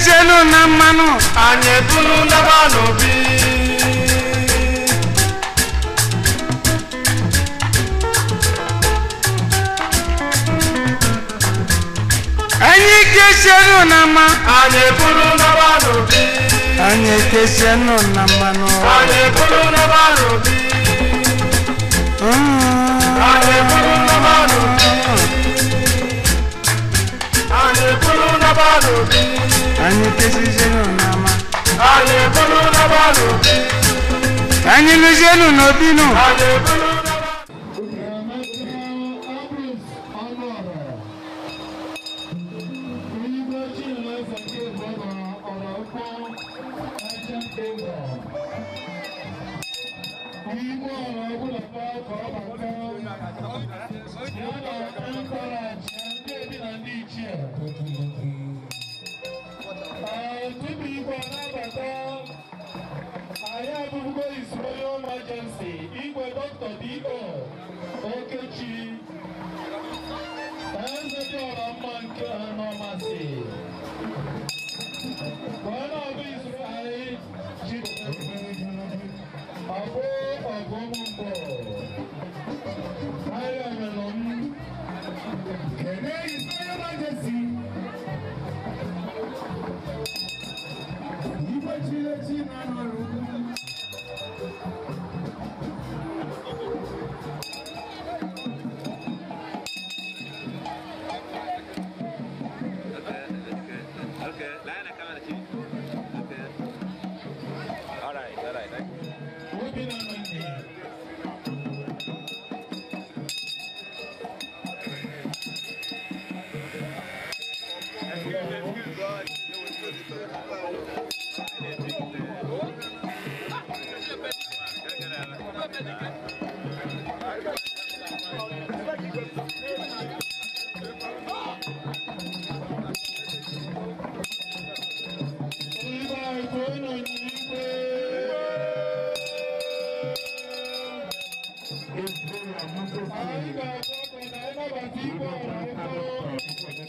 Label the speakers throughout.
Speaker 1: kesienu na mmanụ.
Speaker 2: Anyị ebulu naba n'obi.
Speaker 1: Anyị kesienu na mma.
Speaker 2: Anyị ebulu naba n'obi.
Speaker 1: Anyị kesienu na mmanụ.
Speaker 2: Anyị ebulu naba n'obi. Anyị ebulu naba n'obi. Anyị ebulu naba n'obi.
Speaker 1: Anyị kesienu na mma.
Speaker 2: Anyị ebulu naba n'obi.
Speaker 1: Anyị lụzienu n'obi nụ.
Speaker 2: Anyị ebulu naba.
Speaker 3: His Royal Majesty, Igwe Dr. D.O. Okechi, Eze dị ọra mma nke Anọmasị, ka ọ na-abụ Israel ji abụ ọgụ ụmụ mbụ, ahịa melụ m.
Speaker 4: Kene His Royal Majesty, Igwe Chilechi na-anọrọ ugwu.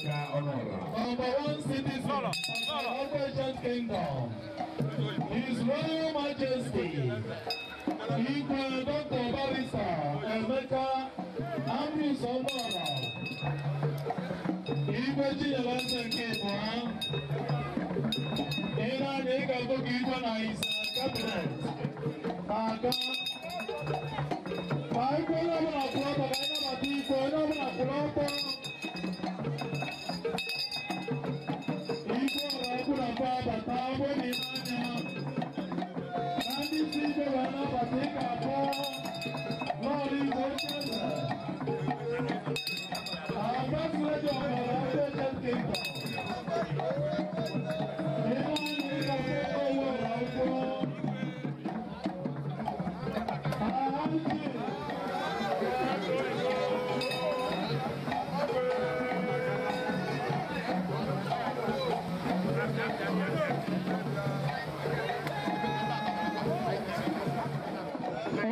Speaker 3: Number one citizen of the Ancient Kingdom, His Royal Majesty, Igwe Dr. Barrister Emeka Ambrose Ọnụọra, Igwe Chinyere nke Ịbụa, ị na-anya ị ga-abụ ka igwe na his cabinet na-aga. Ma igwe onye ọbụla kwụrụ ọtọ ka anyị nabata igwe onye ọbụla kwụrụ ọtọ.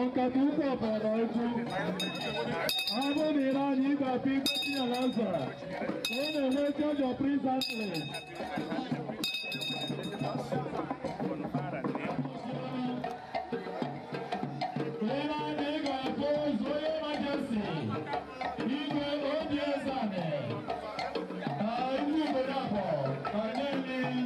Speaker 3: Ọkàtúntò bọ̀rọ̀ ojú. Ọ bụrụ na ị na-anya ị ga-apụ igwe Chinyere Eze, ọ na-enwe change of presently. Ị na-anya ị ga-apụ His Royal Majesty, Igwe Obi Ezeani, na Igwe Ugonabọ na Nnewi.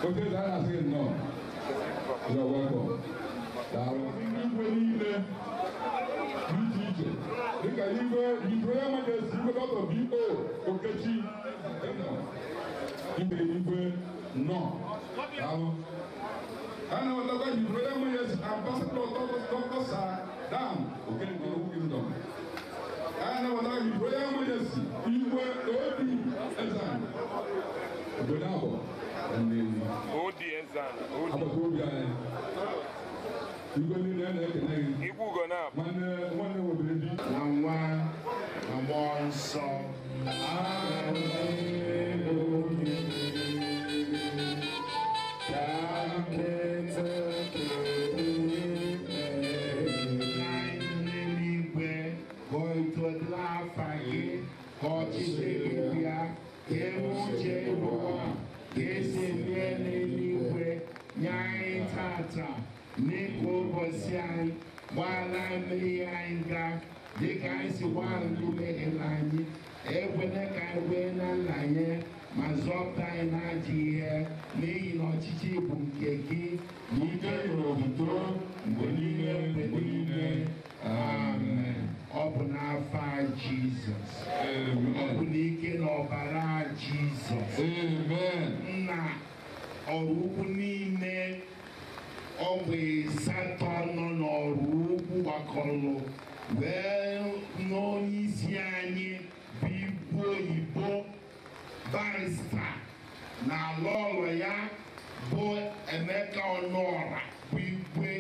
Speaker 4: Oke eze a na-asị gị nnọọ. You're welcome. Daalụ. Ndị igwe niile dị iche iche dịka igwe His Royal Majesty Igwe Dr. B.O. Okechi igwe igwe nnọọ. Daalụ. A na-awetakwa His Royal Majesty Ambassador Dr. Sir Dan Okenkwo Kingdom. A na-awetakwa His Royal Majesty Igwe O.D. Ezan obodo abụọ Nnewi.
Speaker 5: O.D. Ezan.
Speaker 4: Agbata obi anyị. Igwe niile a na-ekene gị.
Speaker 5: Igwe ugo na-abụ.
Speaker 4: Nwanne nwanne wobere di.
Speaker 6: Na nwa na mmụọ nsọ. N'eluigwe ka otuto afa gị, ka ọchịchị gị bịa, ka eme uche n'ụwa ka esi eme n'eluigwe. Nye anyị tata n'ịkwa ụbọchị anyị, gbaghara mmehie anyị ga dịka anyị si gbaghara ndị mehiere anyị. Ekwela ka anyị kwee na nranye, ma zọpụta anyị n'ajọ ihe, n'ihi na ọchịchị bụ nke gị na ike na otuto mgbe niile mgbe niile. Amen. Ọ bụ n'afa Jizọs. Ọ bụ n'ike na ọbara Jizọs.
Speaker 4: Amen.
Speaker 6: Nna ọrụ ukwu niile ọgwụ asatọ nọ n'ọrụ ukwu gbakọrọ wee n'onye isi anyị bụ Igwe oyibo barista na ala ọrụ ya bụ Emeka Ọnụọra bụ igwe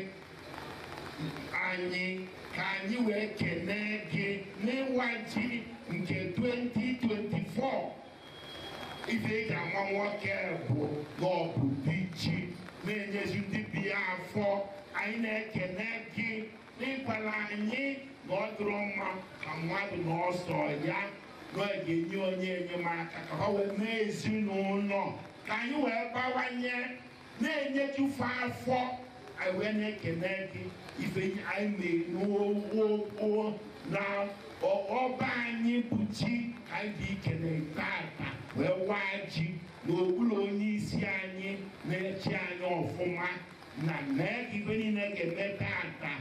Speaker 6: anyị, ka anyị wee kelee gị n'ịwa ji nke 2024. Ife eji ama nwoke bụ na ọ bụ di ji na-enyezi ndị bi ya afọ. Anyị na-ekele gị n'ịkwara anyị na ọ dịrọ mma ka mmadụ na ọsọ ya na ọ ga-enye onye enyemaka ka ha wee mee ezinụlọ ka anyị wee bawanye na-enyejufe afọ. Anyị wee na-ekele gị ife anyị na-eme na ọba anyị bụ ji ka anyị dị ikele tata wee waa ji n'okpuru onye isi anyị na-echi anyị ọfụma na mee ka ife niile ga-eme tata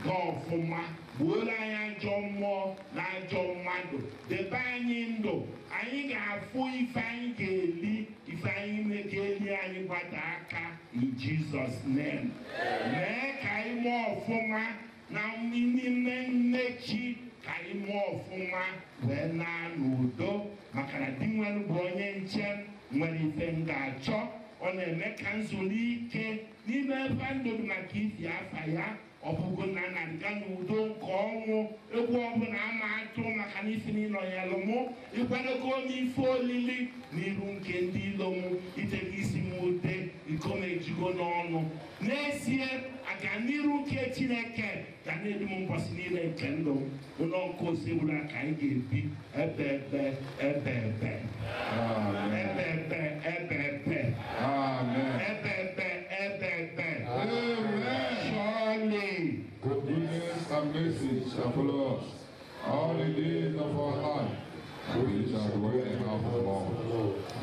Speaker 6: gaa ọfụma. Gbuoro anyị ajọ mmụọ na ajọ mmadụ, debe anyị ndụ, anyị ga-afụ ife anyị ga-eli, ife anyị ga-eli anyị gbata aka in Jesus name. Mee ka anyị mụọ ọfụma na n'ime mmechi, ka anyị mụọ ọfụma wee naa n'udo, maka na di nwere bụ onye nche nwere ife m ga-achọ. Ọ na-eme ka nzụlite n'ime ebe ndụ dị maka ifi afa ya. Ọ bụgo na na-aga n'udo nke ọnwụ, egwu ọbụla ama atụ maka na isi n'ịnọ ya lụmụ ịkwadogo onye ife olili n'iru nke ndị ilo mụ itega isi m ute iko m ejigo n'ọnụ. N'ezie aganiru nke Chineke ga na-edu m ụbọchị niile nke ndụ m. Ụlọ nke osebụla ka anyị ga-ebi ebe ebe ebe ebe ebe ebe ebe ebe ebe ebe ebe ebe. Surely
Speaker 4: goodness and mercy shall follow us all the days of our life, and we shall dwell in the house of the Lord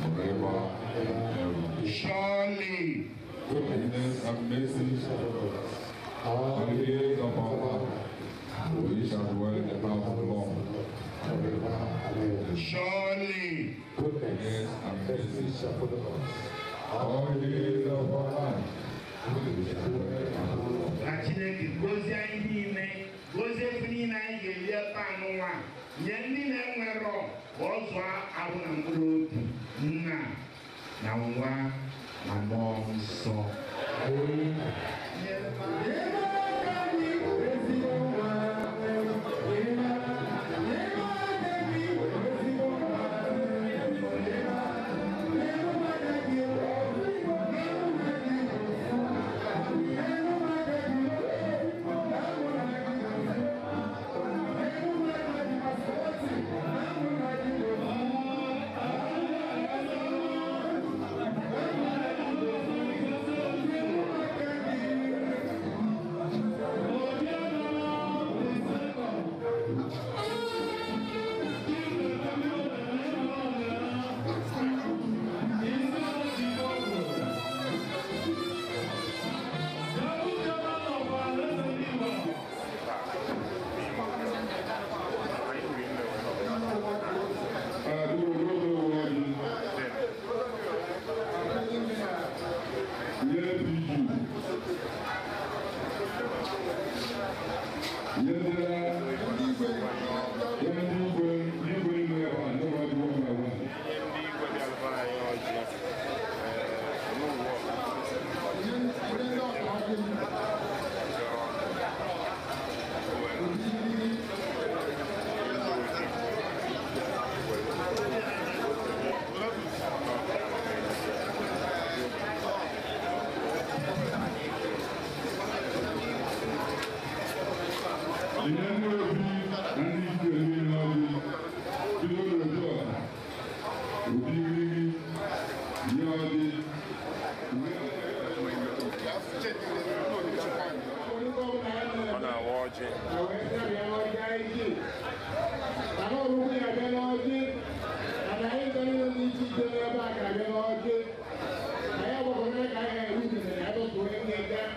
Speaker 4: forever and ever.
Speaker 6: Surely
Speaker 4: goodness and mercy shall follow us all the days of our life, and we shall dwell in the house of the Lord forever and ever.
Speaker 6: Surely
Speaker 4: goodness and mercy shall follow us all the days of our life, and we shall dwell in the house of the Lord.
Speaker 6: Ka Chineke gozie anyị niile, gozie efe niile anyị ga-eri ebe anụnwa, nye ndị na-enwerọ ka ọ zụọ ahụ na mkpụrụ obi. Nna na nwa na mmụọ nsọ.
Speaker 4: Thank you.
Speaker 2: Ọ na-awa ọjị.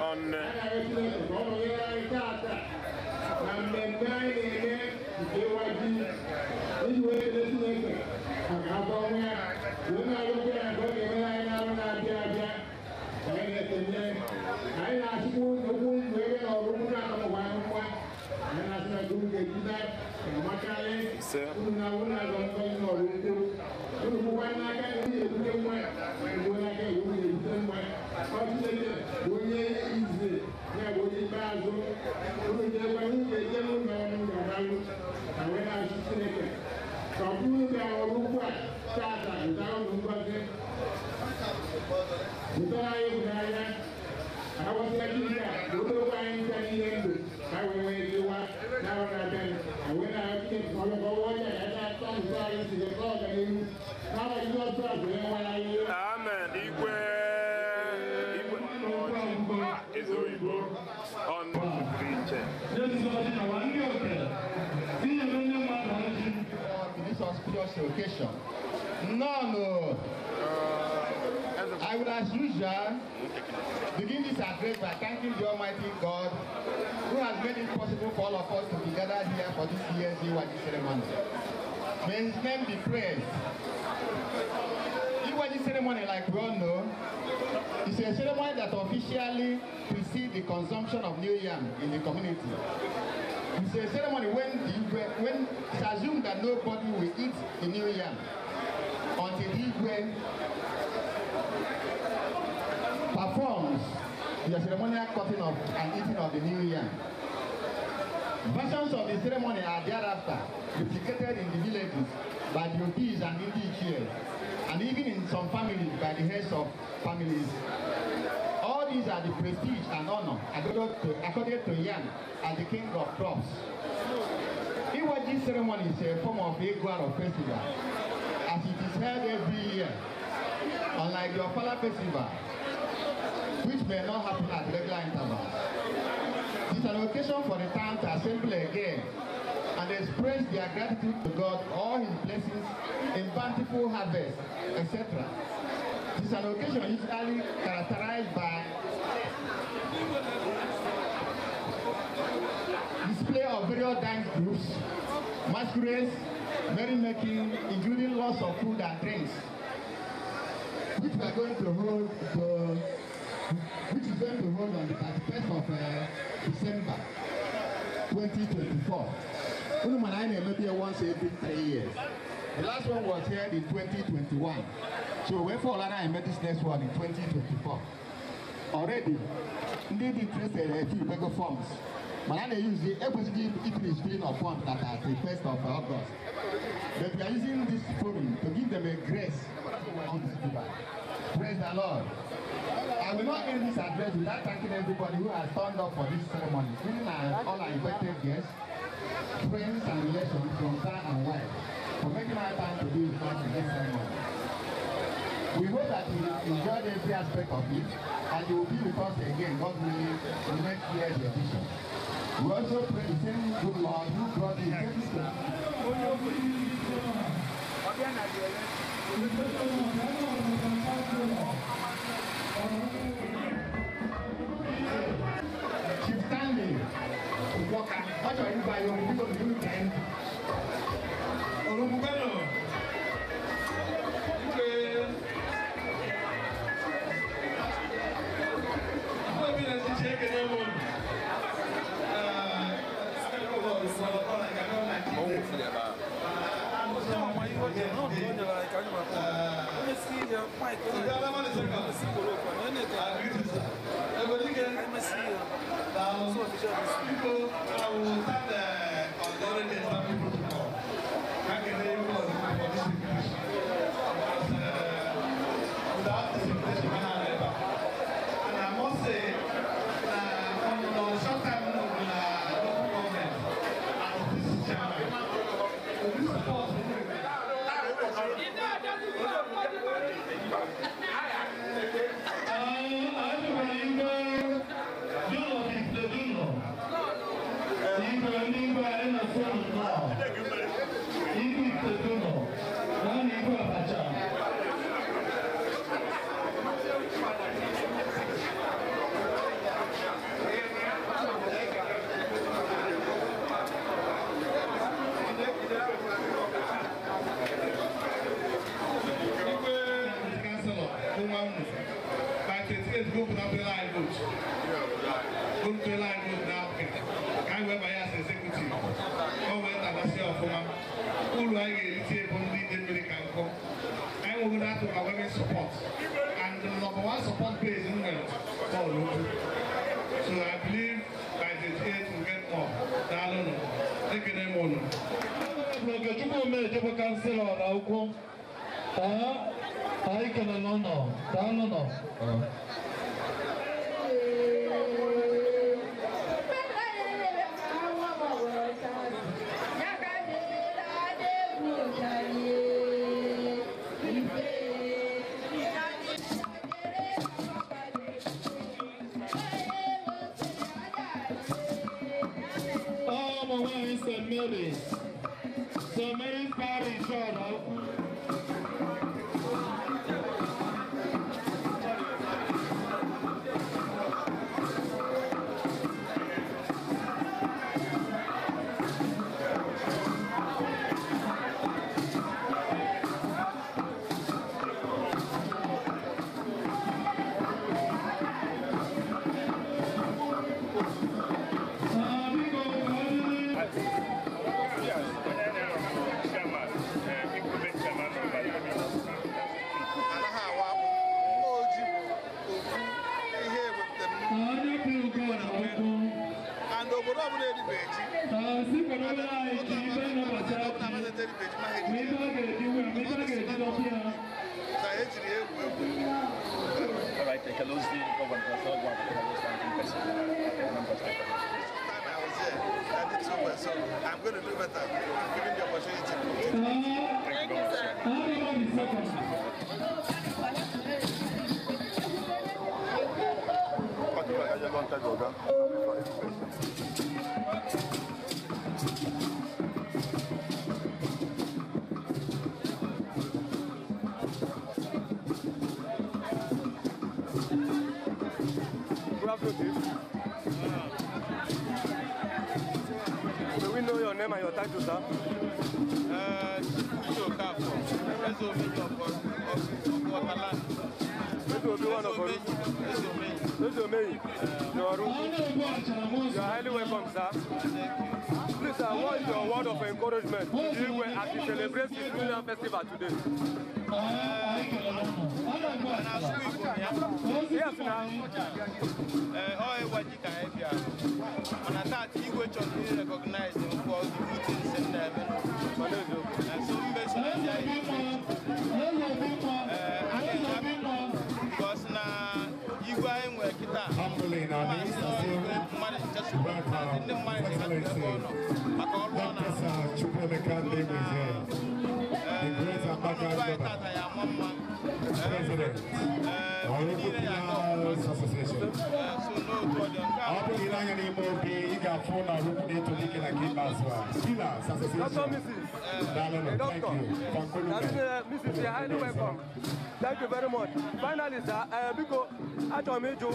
Speaker 2: Ọnne. Ise. Amen. Igwe. Igwe. Eze oyibo. Ọnụ pụrụ iche.
Speaker 5: This auspicious occasion. No. I will, as usual, begin this address by thanking the Almighty God who has made it possible for all of us to be gathered here for this year's Iwaji ceremony. May his name be praised. Iwaji ceremony, like we all know, is a ceremony that officially precedes the consumption of new yam in the community. It's a ceremony when it's assumed that nobody will eat the new yam until the Igwe performs the ceremonial cutting of and eating of the new yam. Versions of the ceremony are thereafter replicated in the villages by the Obis and Ndi, and even in some families by the heads of families. All these are the prestige and honor accorded to yam as the king of crops. Iwaji ceremony is a form of Iguaro festival, as it is held every year, unlike the Ofala festival, which may not happen at regular intervals. It is an occasion for the town to assemble again and express their gratitude to God, all his blessings in bountiful harvest, etc. It is an occasion usually characterized by display of various dance groups, masquerades, merrymaking, including lots of food and drinks, which we are going to hold which is going to hold on the 31st of December 2024. Maybe once every 3 years. The last one was held in 2021. So wait for Olana and this next one in 2024. Already, indeed interested a few bigger forms. But I use the if filling of forms that are the 1st of August. But we are using this forum to give them a grace on this river. Praise the Lord. I will not end this address without thanking everybody who has turned up for this ceremony, including all our invited guests, friends and relations from far and wide, for making our time to be with us in this ceremony. We hope that you enjoyed every aspect of it, and you will be with us again, God willing, in next year's edition. We also pray the same good Lord who brought you this to Chief Stanley, what are you buying?
Speaker 7: nwa unu. By 28 go put up a line vote. Go to a line vote now. Ka anyị wee banye as executive. Ọ wee tabasị ọfụma. Uru anyị ga-erite bụ ndị ide mmiri ka nkụ. Anyị nwegoro atụ ka women support. And the number one support base m nwere bọọlụ ukwu. So I believe by 28 we'll get more. Daalụ nụ. Ekene m unu.
Speaker 3: Okechukwu Omeje bụ kanselọ na ukwu. Anyị kelele ụnọ. Daalụ nọ. Ụmụ nwaanyị St. Mary's. St. Mary's Parish Ọraukwu.
Speaker 7: So I'm going to do better. I'm given the opportunity.
Speaker 2: Thank you very much, sir.
Speaker 8: Good afternoon, Chief. May we know your name and your title, sir? You are highly welcome, sir. Please, sir, what is your word of encouragement to Igwe as he celebrates his New Year festival today? Yes, now.
Speaker 7: Recognize him for the good things in them. Because now you go and work it out.
Speaker 9: Humbly in our midst, welcome, Excellency, Dr. Sir Chukwuemeka Ndemezie, the great Ambassador, President, Oraukwu Pillars Association. Ọ bụrụ ile anya n'ime obi, ị ga-afụ na Oraukwu na-eto dike na nke ikpeazụ a. Pillars Association. Daalụ, thank you.
Speaker 8: Mrs. You are highly welcome. Thank you very much. Finally, sir, biko, achọrọ m ịjụ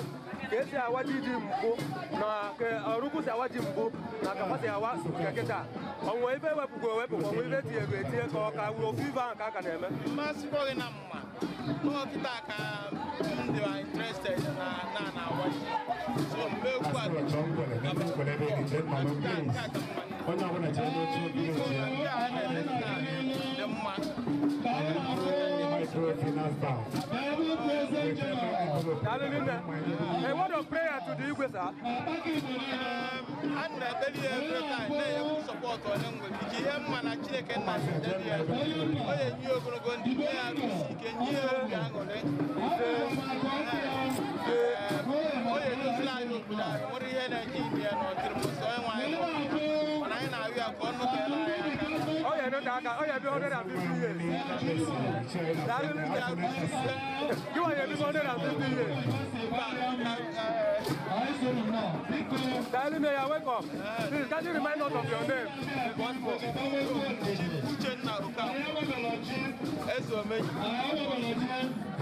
Speaker 8: ka esi awa ji ji mbụ na ka Oraukwu si awa ji mbụ na ka si awa nke kịta. Ọnwa ife ewepụgo ewepụ ka ọnwa ife tinyego etinye ka ọ ka wuru ofu ife ahụ ka a ka na-eme.
Speaker 7: Mmasị gị na mma n'ọkịta ka ndị are interested na na awa ji. So mgbe egwu a
Speaker 9: onye ọbụla chere n'otu obi
Speaker 7: dị mma.
Speaker 9: Microfinance Bank.
Speaker 8: A word of prayer to the Igwe, sir.
Speaker 7: I'm not every time. They support on them.
Speaker 8: Oh, yeah, no, oh, yeah, 150 years. You are 150 years. Darling, you are welcome. Please, can you remind us of your name? Once more.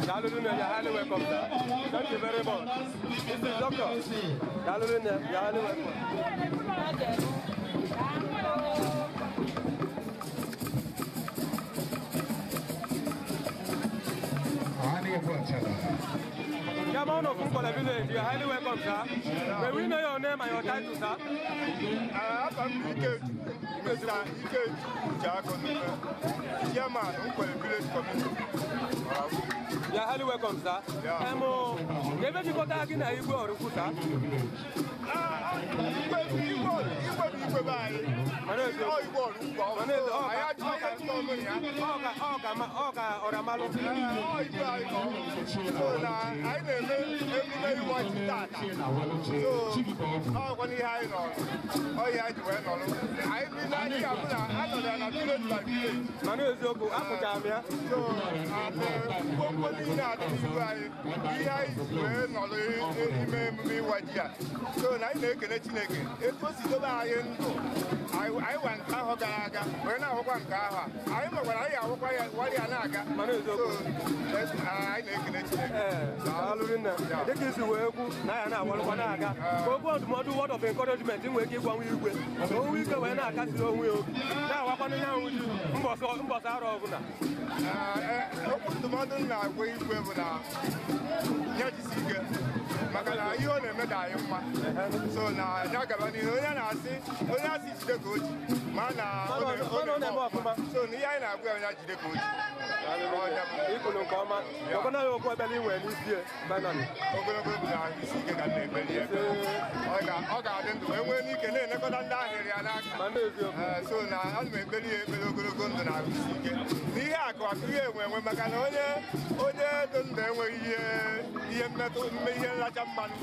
Speaker 8: Darling, you are highly welcome, sir. Thank you very much. This is Doctor. Darling, you are highly welcome.
Speaker 9: Anyị bụ achara. Canada.
Speaker 8: Chairman of Nkwelle Village, you are highly welcome, sir. May we know your name and your title, sir?
Speaker 10: I'm Mr. Ike Ujakonume, Chairman of Nkwelle Village Community.
Speaker 8: You are highly welcome, sir. Yeah.
Speaker 10: So na na-ekele Chineke etu o si dobe anyị ndụ anyị wa nke ahụ gara aga wee na-ahụkwa nke ahụ a anyị makwara anyị ahụkwa ya wari ya na-aga. So anyị na-ekele Chineke.
Speaker 8: Daalụ nne. Dịka isi wee kwu na ya na-awalụkwa na-aga ka okwu ndụmọdụ word of encouragement nwee ike ịgwanwe igwe ka o nwee ike wee na-akasiri onwe ya obi na-awakwanụ ya ahụ ji mbọsị arọ ọbụla.
Speaker 10: Okwu ndụmọdụ m na-agwa igwe bụ na ya jisi ike maka na ihe ọ na-eme dị anyị mma. So na ya gaba n'ihu onye na-asị onye asị jide ka o ji ma na ọ na-eme ọfụma. So na ihe anyị na-agwa ya onye jide ka o ji.
Speaker 8: Ikwulu nke ọma ọkwana ya okwu ebele inwe n'isi finally.
Speaker 10: Ogologo ndụ na isi ike ka m na-ekpeli ya. Ọ ga-adị ndụ wee nwee n'ike na-elekọta ndị ahịrị ya n'aka. So na ana m ekpeli ya ekpere ogologo ndụ na isi ike. Na ihe akụ akụ ihe enwe enwe maka na onye dị ndụ enweghị ihe mmetụ ihe nlacha mmanụ.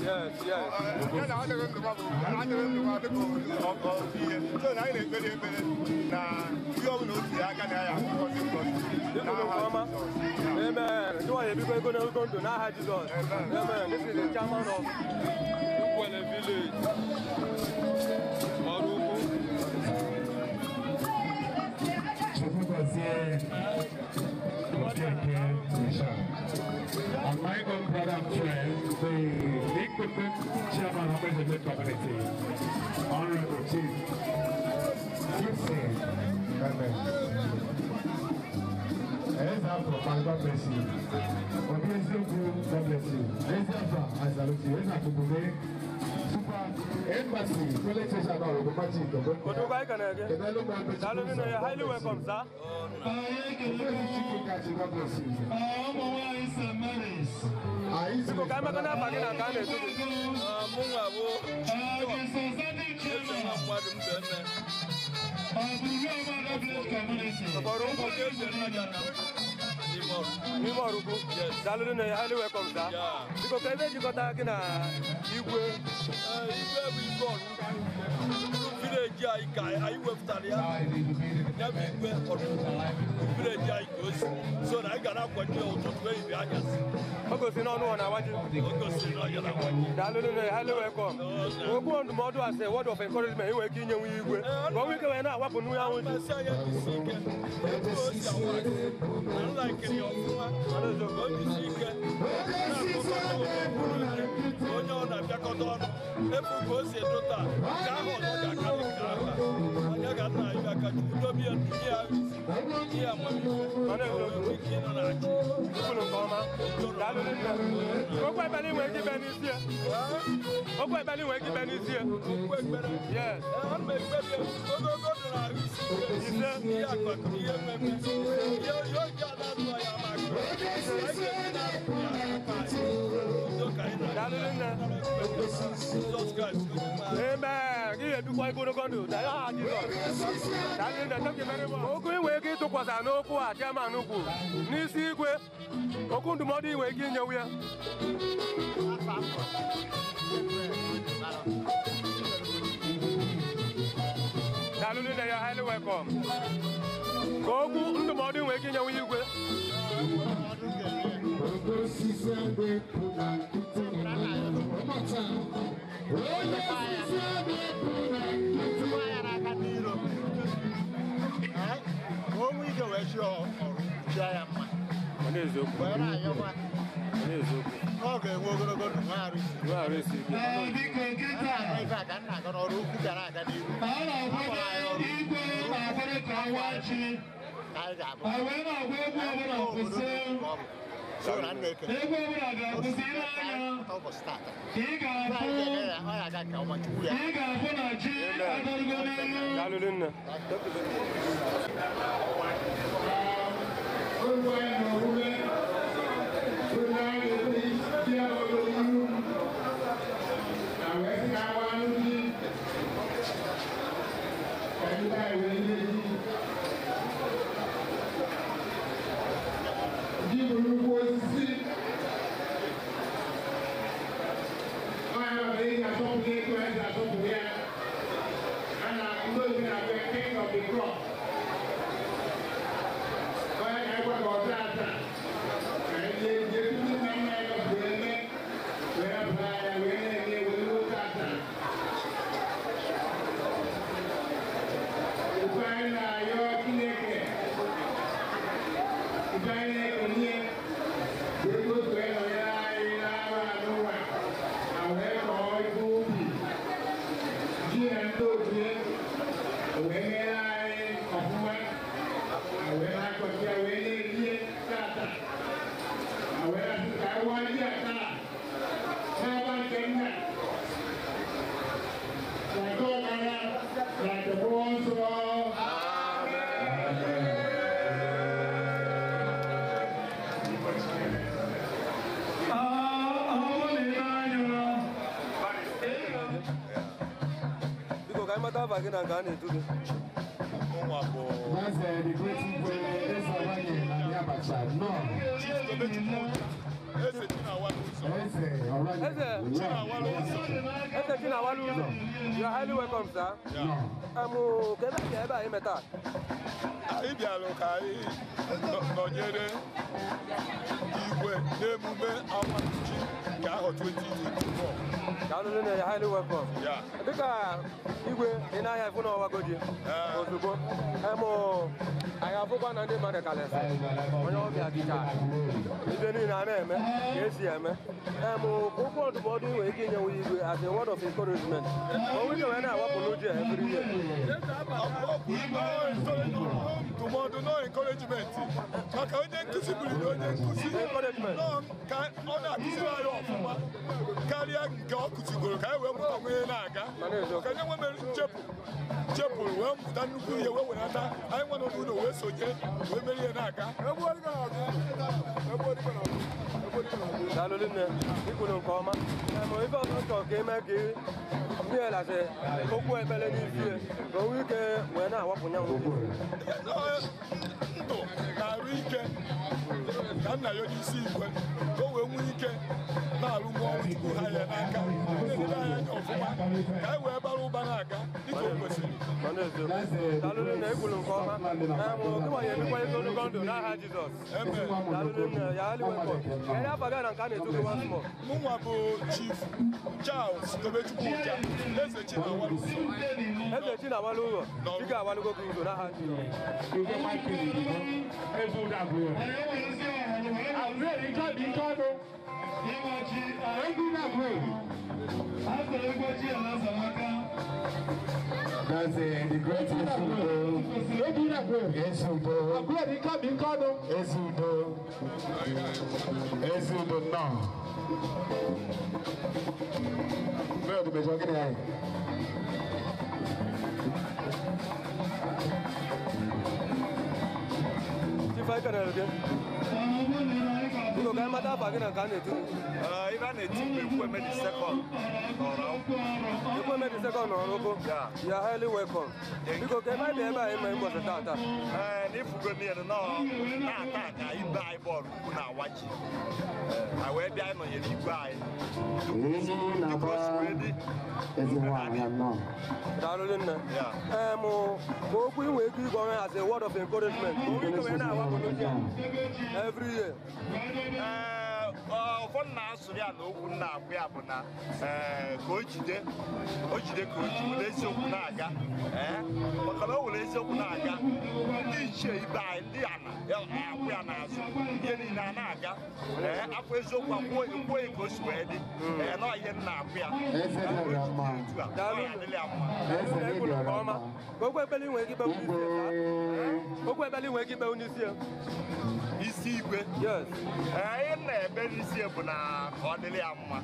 Speaker 10: Ya na adịghị ndụ ma bụ adịghị ndụ ma dịka ihe. So na anyị na-ekpeli ekpere na ihe ọbụla o tiri aka na ya ngọzi ngọzi.
Speaker 8: Amen. Amen. This is the chairman of Nkwelle Village, Oraukwu.
Speaker 9: And my own brother and friend, the incumbent chairman of the community, Honorable Chief Gibson. Amen. God bless you. God bless you. I salute you. Super Embassy,
Speaker 8: you're highly welcome, sir. N'ime Oraukwu. Daalụ nne, highly welcome, sir. Biko ka ebe ejikọta gị na igwe.
Speaker 11: Igwe bụ igwe Oraukwu. Village anyị ka anyị wepụtara ya. Ya bụ igwe Oraukwu. Village anyị ka o si. So na anyị ga na-akwado ya ụtụtụ ehihie anyasị.
Speaker 8: O gosi n'ọnụ ọ na-awaji.
Speaker 11: O gosi na ọ na-awaji.
Speaker 8: Daalụ nne, highly welcome. Okwu ndụmọdụ as a word of encouragement inwe ike inye nwe igwe. Ka o nwee ike wee na-awapụ nnu ahụ ji.
Speaker 11: Onye ọ na-abịakọta ọnụ efu ka o si edo taa nke ahụ ọzọ ga-akarị nke ahụ a anya ga nna anyị aka Chukwu dobe ya ndụ nye ya isi nye ya amamihe ike ịnọ na-achị.
Speaker 8: Ikwulu nke ọma. Daalụ nne. Okwu ekpere inwe ike ibe n'isi ya. Okwu ekpere inwe ike ibe n'isi ya.
Speaker 11: Okwu ekpere.
Speaker 8: Yes.
Speaker 11: Ana m ekpebi ogologo ndụ na ahụ isi ike. Ihe akụ ihe mmemme ihe oji ada atụ ya ama akụ. Anyị ga-eji na-apụ ya aka anyị. Udo ka anyị
Speaker 8: Daalụ nne.
Speaker 11: Jesus Christ.
Speaker 8: Amen. Gị ebikwa ogologo ndụ. N'aha Jizọs. Daalụ nne. Thank you very much. Okwu inwe ike ịtụkwasị n'okwu a chairman kwuru n'isi igwe okwu ndụmọdụ inwe ike inyewu ya. Daalụ nne, ya highly welcome. Ka okwu ndụmọdụ inwe ike inyewu igwe.
Speaker 12: Ọ ga-enwe ogologo ndụ nwa arụ isi ike. Ife a ka m na-aga n'ọrụ ukwu gara aga n'ihu.
Speaker 3: Igwe na-akwado ka ọwa chi.
Speaker 12: Anyị ga-abụ.
Speaker 3: Wee na-agwa egwu ọbụla kwụsị.
Speaker 12: So na nna ekele. Ụbọchị tata. Ọ ya-aga nke ọma, Chukwu ya.
Speaker 8: Daalụ nne. Biko ka anyị mata afa gị na nke a na-etu gị. Eze Chinawala Ụzọ, you are highly welcome, sir. Ka ebe a ebe anyị taa?
Speaker 4: Anyị bịara ka anyị nọnyere igwe n'emume awa ji nke ahọ 2024.
Speaker 8: Daalụ nne, you are highly welcome. Dịka igwe ị na-ahịa ịfụ na ọwago ji ozugbo, anyị afụkwa na ndị mmadụ kalịsị onye ọbịa dịcha ibe niile a na-eme ka esi eme. Okwu ndụmọdụ ị nwere ike inyewu igwe as a word of encouragement, o nwere ike wee na-awapụ n'uche every year.
Speaker 4: Ndụmọdụ no encouragement maka onye nkụzi bụrụ onye nkụzi ka ọ na-akụziri anyị ọfụma karịa nke ọ kụzigoro ka anyị wee mụta onye na-aga ka onye nwe mere nchepụrụ wee mụta nnukwu ihe wee wenata anyị nwe nọ n'ụlọ wee sonye wee mere ihe na-aga.
Speaker 8: Daalụ nne, ikwuru nke ọma. Ife ọzọ chọrọ ka eme ka mmielasị okwu ekpere n'isi ka o nwee ike wee na-awapụ ya
Speaker 4: ndụ na-arụ ike ka nna ya onye isi igwe ka o wee nwee ike na-arụ nwa ọrụ Chukwu ha ya n'aka na-elele anyị anya ọfụma ka anyị wee bara ụba na-aga dịka o kwesịrị.
Speaker 8: Daalụ nne, ikwuru nke ọma. Gịnwa ya ebikwa ogologo ndụ n'aha Jizọs. Daalụ nne, ya highly welcome. Kedu afa gị na nke a na-etu gị once more?
Speaker 4: Mụnwa bụ Chief Charles Tobechukwu Ụja, Eze Chinawala Ụzọ.
Speaker 8: Eze Chinawala Ụzọ, dịka awalugo gị ụzọ n'aha Jizọs.
Speaker 9: That's the great Ezudo. Ezudo. Ezudo. Ezudo now. Where the major guy?
Speaker 8: Chief, I can help you. Biko ka anyị mata afa gị na nke a na-etu gị.
Speaker 11: Ife a na-eti bụ Ekwueme the second nọrọ.
Speaker 8: Ekwueme the second nọrọ ụkwụ. You are highly welcome. Biko ka ebe anyị bịa ebe a ime ụbọchị taata.
Speaker 11: Ee, n'ifugo niile nọ taata ka ibe anyị bọọlụ ukwu na-awa ji. A wee bịa ịnọnyere igwe anyị. Dịka o si wee dị.
Speaker 8: Daalụ nne. Ka okwu ị nwere ike ịgwa onye as a word of encouragement ka o nwee ike wee na-awapụ n'uche every year.
Speaker 13: Ọfọ na-asụrụ ya na okwu na-agwa ya bụ na ka o jide ka o ji were eziokwu na-aga, maka na o were eziokwu na-aga, ndị ichie ibe anyị ndị ana akwụ ya n'azụ, ihe niile a na-aga afọ eziokwu akwụghị ka o si wee dị na ihe nna akwụ ya
Speaker 8: Okwu ekpele nwere ike ikpe n'isi ya.
Speaker 13: Isi igwe. Ihe na-ebe n'isi bụ na ka ọ dịrị ya mma,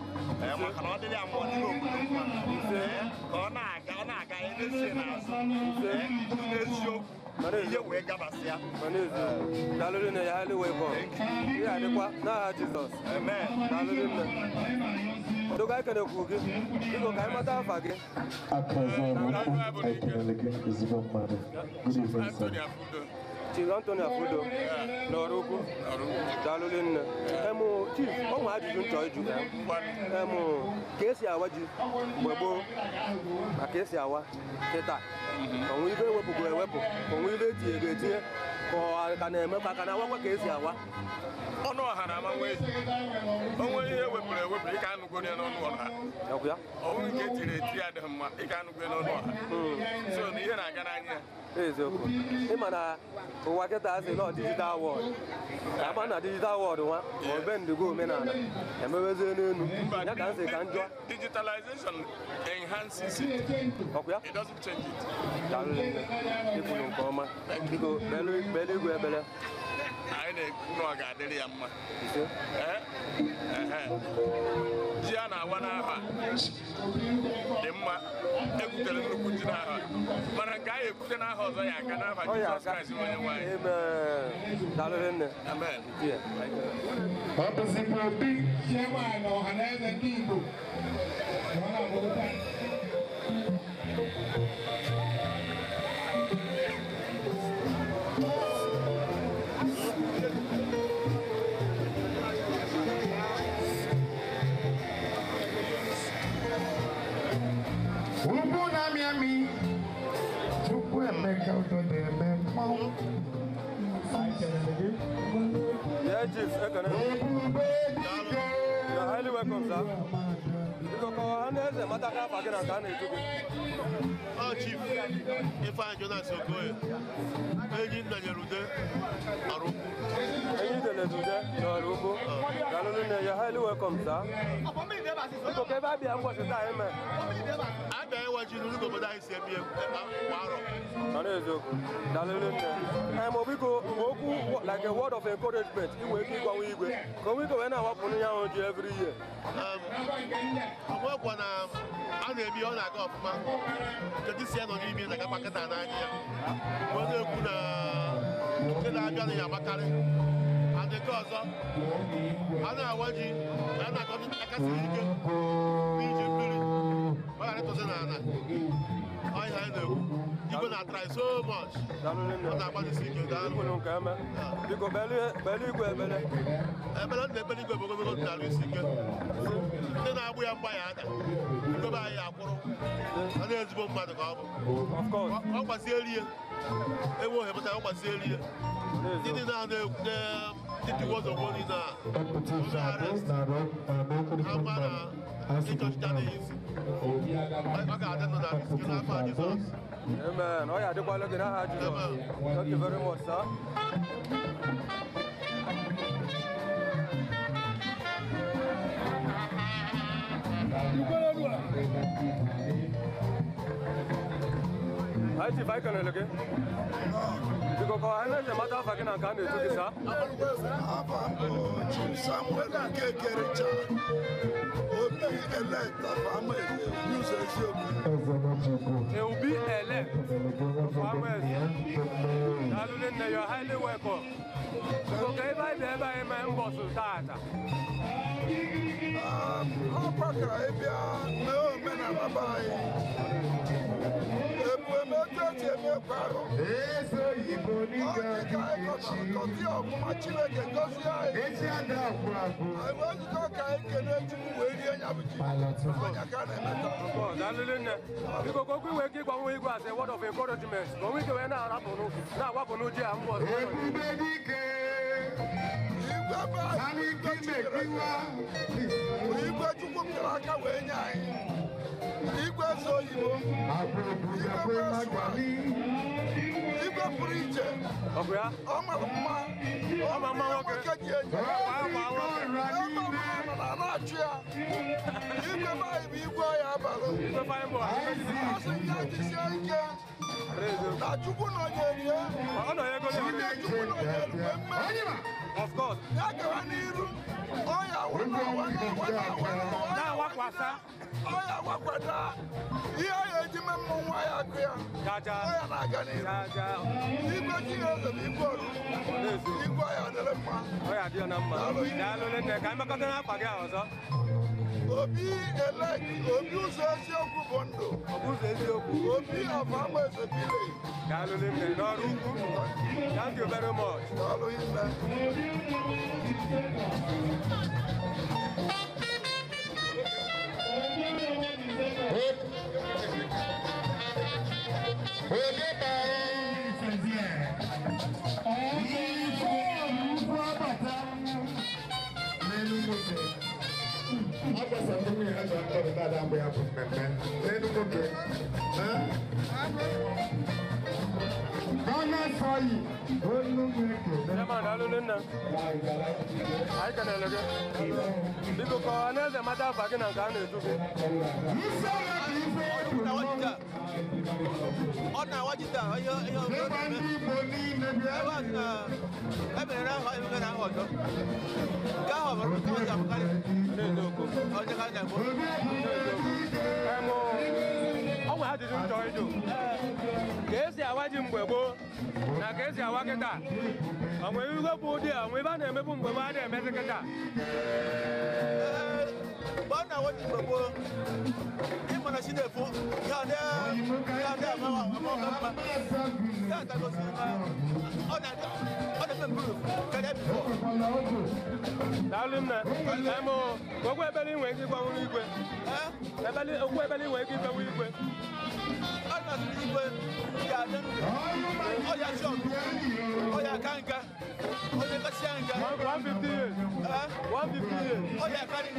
Speaker 13: maka na ọ dịrị ya mma ọ dịrị obodo mma, ka ọ na-aga n'ezie n'azụ n'eziokwu ihe wee gabasị ya.
Speaker 8: Daalụ nne ya, highly welcome. Ihe adịkwa n'aha Jizọs.
Speaker 13: Amen.
Speaker 8: Daalụ nne. Doga ekenekwu gị, biko ka anyị mata afa gị. Chief Anthony Afudo n'ọrụ ukwu. Daalụ nne. Chief, ọ nwe ajụjụ nchọ ịjụ. Ka esi awa ji mgbe gboo na ka esi awa kịta, onwe ibe ewepụgo ewepụ, onwe ibe etinye ga etinye, ka ọ ka na-emekwa ka na-awakwa ka esi awa.
Speaker 14: Ọnụ ọha na amanwe onwe ihe ewepụrụ ewepụ, ị ka anụgo ya n'ọnụ ọha. Ọnwụ nke etiri eti adịghị mma, ị ka anụgo ya n'ọnụ ọha. So na ihe na-aga n'anya.
Speaker 8: Eziokwu. Ịma na ụwa kịta asị nọ digital world. Ama na digital world nwa ma obe ndugo omenala emewezie n'elu. Ya ka nsị ka njọ.
Speaker 14: Digitalization enhances it.
Speaker 8: Ọkwa ya?
Speaker 14: It doesn't change it.
Speaker 8: Daalụ nne. Ikwuru nke ọma. Biko kpere igwe ekpere.
Speaker 14: Anyị na-ekwu na ọ ga-adịrị ya mma. Ji a na-awa n'aha dị mma, ekwutere nnukwu ji n'aha, mana nke anyị ekwute n'aha ọzọ ya aka n'aha Jizọs Kraịst onye nwe anyị.
Speaker 8: Daalụ nne.
Speaker 14: Amen.
Speaker 9: Ọ bụzikwa obi
Speaker 6: chairman Ọhaneze ndị Igbo.
Speaker 9: Ugwu na-amị amị, Chukwuemeka Udo na-eme mmanwụ.
Speaker 8: Yeah, Chief, ekene. You are highly welcome, sir. Biko ka ọha na eze mata ka afa gị na nke a na-etu gị.
Speaker 15: Ọ Chief Ifeanyi Jonas Okoye, enyi nna nyere ude ọrụ ukwu.
Speaker 8: Enyi nyere ude n'ọrụ ukwu. Daalụ nne, you are highly welcome, sir. Biko ka ebe a bịa ụbọchị taa eme.
Speaker 15: Abịa ịwa ji n'ụlọ obodo anyị si eme kwa arọ.
Speaker 8: Ọ na-eziokwu. Daalụ nne. Biko okwu like a word of encouragement ị nwere ike ịgwanwe igwe ka onwe ike wee na-awapụ ya ahụ ji every year.
Speaker 15: Ọgwụgwọ na a na-eme ọ na-aga ọfụma, nke si ya nọ n'ime na-agakwa nkịta n'anya ya. Wee na-ekwu na nke na-abịa na ya amakarị. And nke ọzọ, a na-awa ji a na-akọ aka siri ike n'iji mmiri ọ ghara ịtụzi n'ala. Ọ ihe anyị na-ekwu. Igwe na-atry so much. Ọ na-agbalịsi ike. Daalụ.
Speaker 8: Biko kpere igwe ekpere.
Speaker 15: Ekpere ndị ekpere igwe bụ ogologo ndụ na-arụ isi ike. Ndị na-agbụ ya mgba ya ada. Igwe be anyị akwụrụ. Ọ na-ezigbo mmadụ ka ọ bụ. Ọ gbazie erie. Ewu ohe pụtara ọ gbazie erie. Ndị dị na-ekwu ndị tiwa ọzọ niile a. Ụzọ arrest. Ha ma na ndị chọọchị adịghị isi. Ọ ga-adị ndụ na isi n'afọ Jizọs.
Speaker 8: Amen. Ọ ya adịkwala gị n'aha Jizọs. Thank you very much, sir. Hi, Chief, I can look. Biko ka ọha na-eze mata afa gị na nke a na-etu gị, sir.
Speaker 16: Chief Samuel Okeke Richard, Obi elect of Amaeze, use eziokwu.
Speaker 8: Obi elect of Amaeze. Daalụ nne, you are highly welcome. Biko ka ebe anyị bịa ebe anyị mee mbọsụ taata.
Speaker 16: Ọkwa ka ị bịa mee omenala be anyị. Ebueme otu esi eme kwa arọ. Ọ dị ka anyị kọtara kọtị ọfụma, Chineke gọzie anyị. Anyị wee zukọ ka anyị kelee Chukwu wee rie ya bụ ji. Ọnya ka a na-eme taa.
Speaker 8: Daalụ nne. Biko ka okwu inwe ike ịgwa nwa igwe as a word of encouragement ka onwe ike wee na-arapụnụ na-agbapụnụ ji a mbọsụ.
Speaker 16: Igwe Igwe be anyị bụ igwe Chinyere bụ igwe Chukwu pịara aka wee nye anyị. Igwe eze oyibo, igwe bụ esua, igwe pụrụ iche. Ọ mara mma, ọ mara nwoke ji enyi. Ebe ọbụla nọ na na-achụ ya. Igwe be anyị bụ igwe ya abalị. Ọ sị ya jisie ike. Na Chukwu nọnyere ya. Chukwu nọnyere mmeri. Ya gawa n'iru. Ọ ya awa ọ ya wakwada. Ihe ọ ya eji mee mmọnwụ ya akụ ya. Ọ ya na-aga n'iru. Igwe Chineke bụ igwe ọrụ. Igwe ya dịrị mma.
Speaker 8: Ọ ya dị ya na mma. Daalụ nne, ka anyị mekọta n'akpa gị ọzọ.
Speaker 16: Obi elect, Obi ụzọ eziokwu bụ ndụ.
Speaker 8: Ọ bụ ụzọ eziokwu.
Speaker 16: Obi of Amaeze village.
Speaker 8: Daalụ nne, n'ọrụ ukwu. Thank you very much.
Speaker 16: Daalụ nne.
Speaker 8: Chairman, daalụ nne. Anyị kelere gị. Biko ka ọha na eze mata afa gị na nke a na-etu gị.
Speaker 15: Ọ na-awa ji taa, ihe ihe ebe a na emere ahụ emere na ahụ ọzọ. Nke ahụ bụ nke ọzọ abụkarị. Onye ka na-ekwu.
Speaker 8: Ọ nwere ajụjụ m chọrọ ịjụ. Ka esi awa ji mgbe gboo na ka esi awa kịta. Ọ nwere igwe bụ ụdị a, ọ nwere ebe a na-emebu mgbe gboo a na-emezi kịta.
Speaker 15: Mgbe ọ na-awa ji mgbe gboo, ịma na chi na-efo, ya dị ama mma. Ya gosiri na ọ na-eme improve karịa before.
Speaker 8: Daalụ nne. Okwu ebele inwe ike ịgwanwu n'igwe. Okwu ebele inwe ike ịgwanwu igwe.
Speaker 15: Ọ na-asị igwe ga-adị ndụ. Ọ ya chi ọgụ. Ọ ya aka nka. Onye kasịa nka.
Speaker 8: 150 years. 150 years.
Speaker 15: Ọ ya akarị.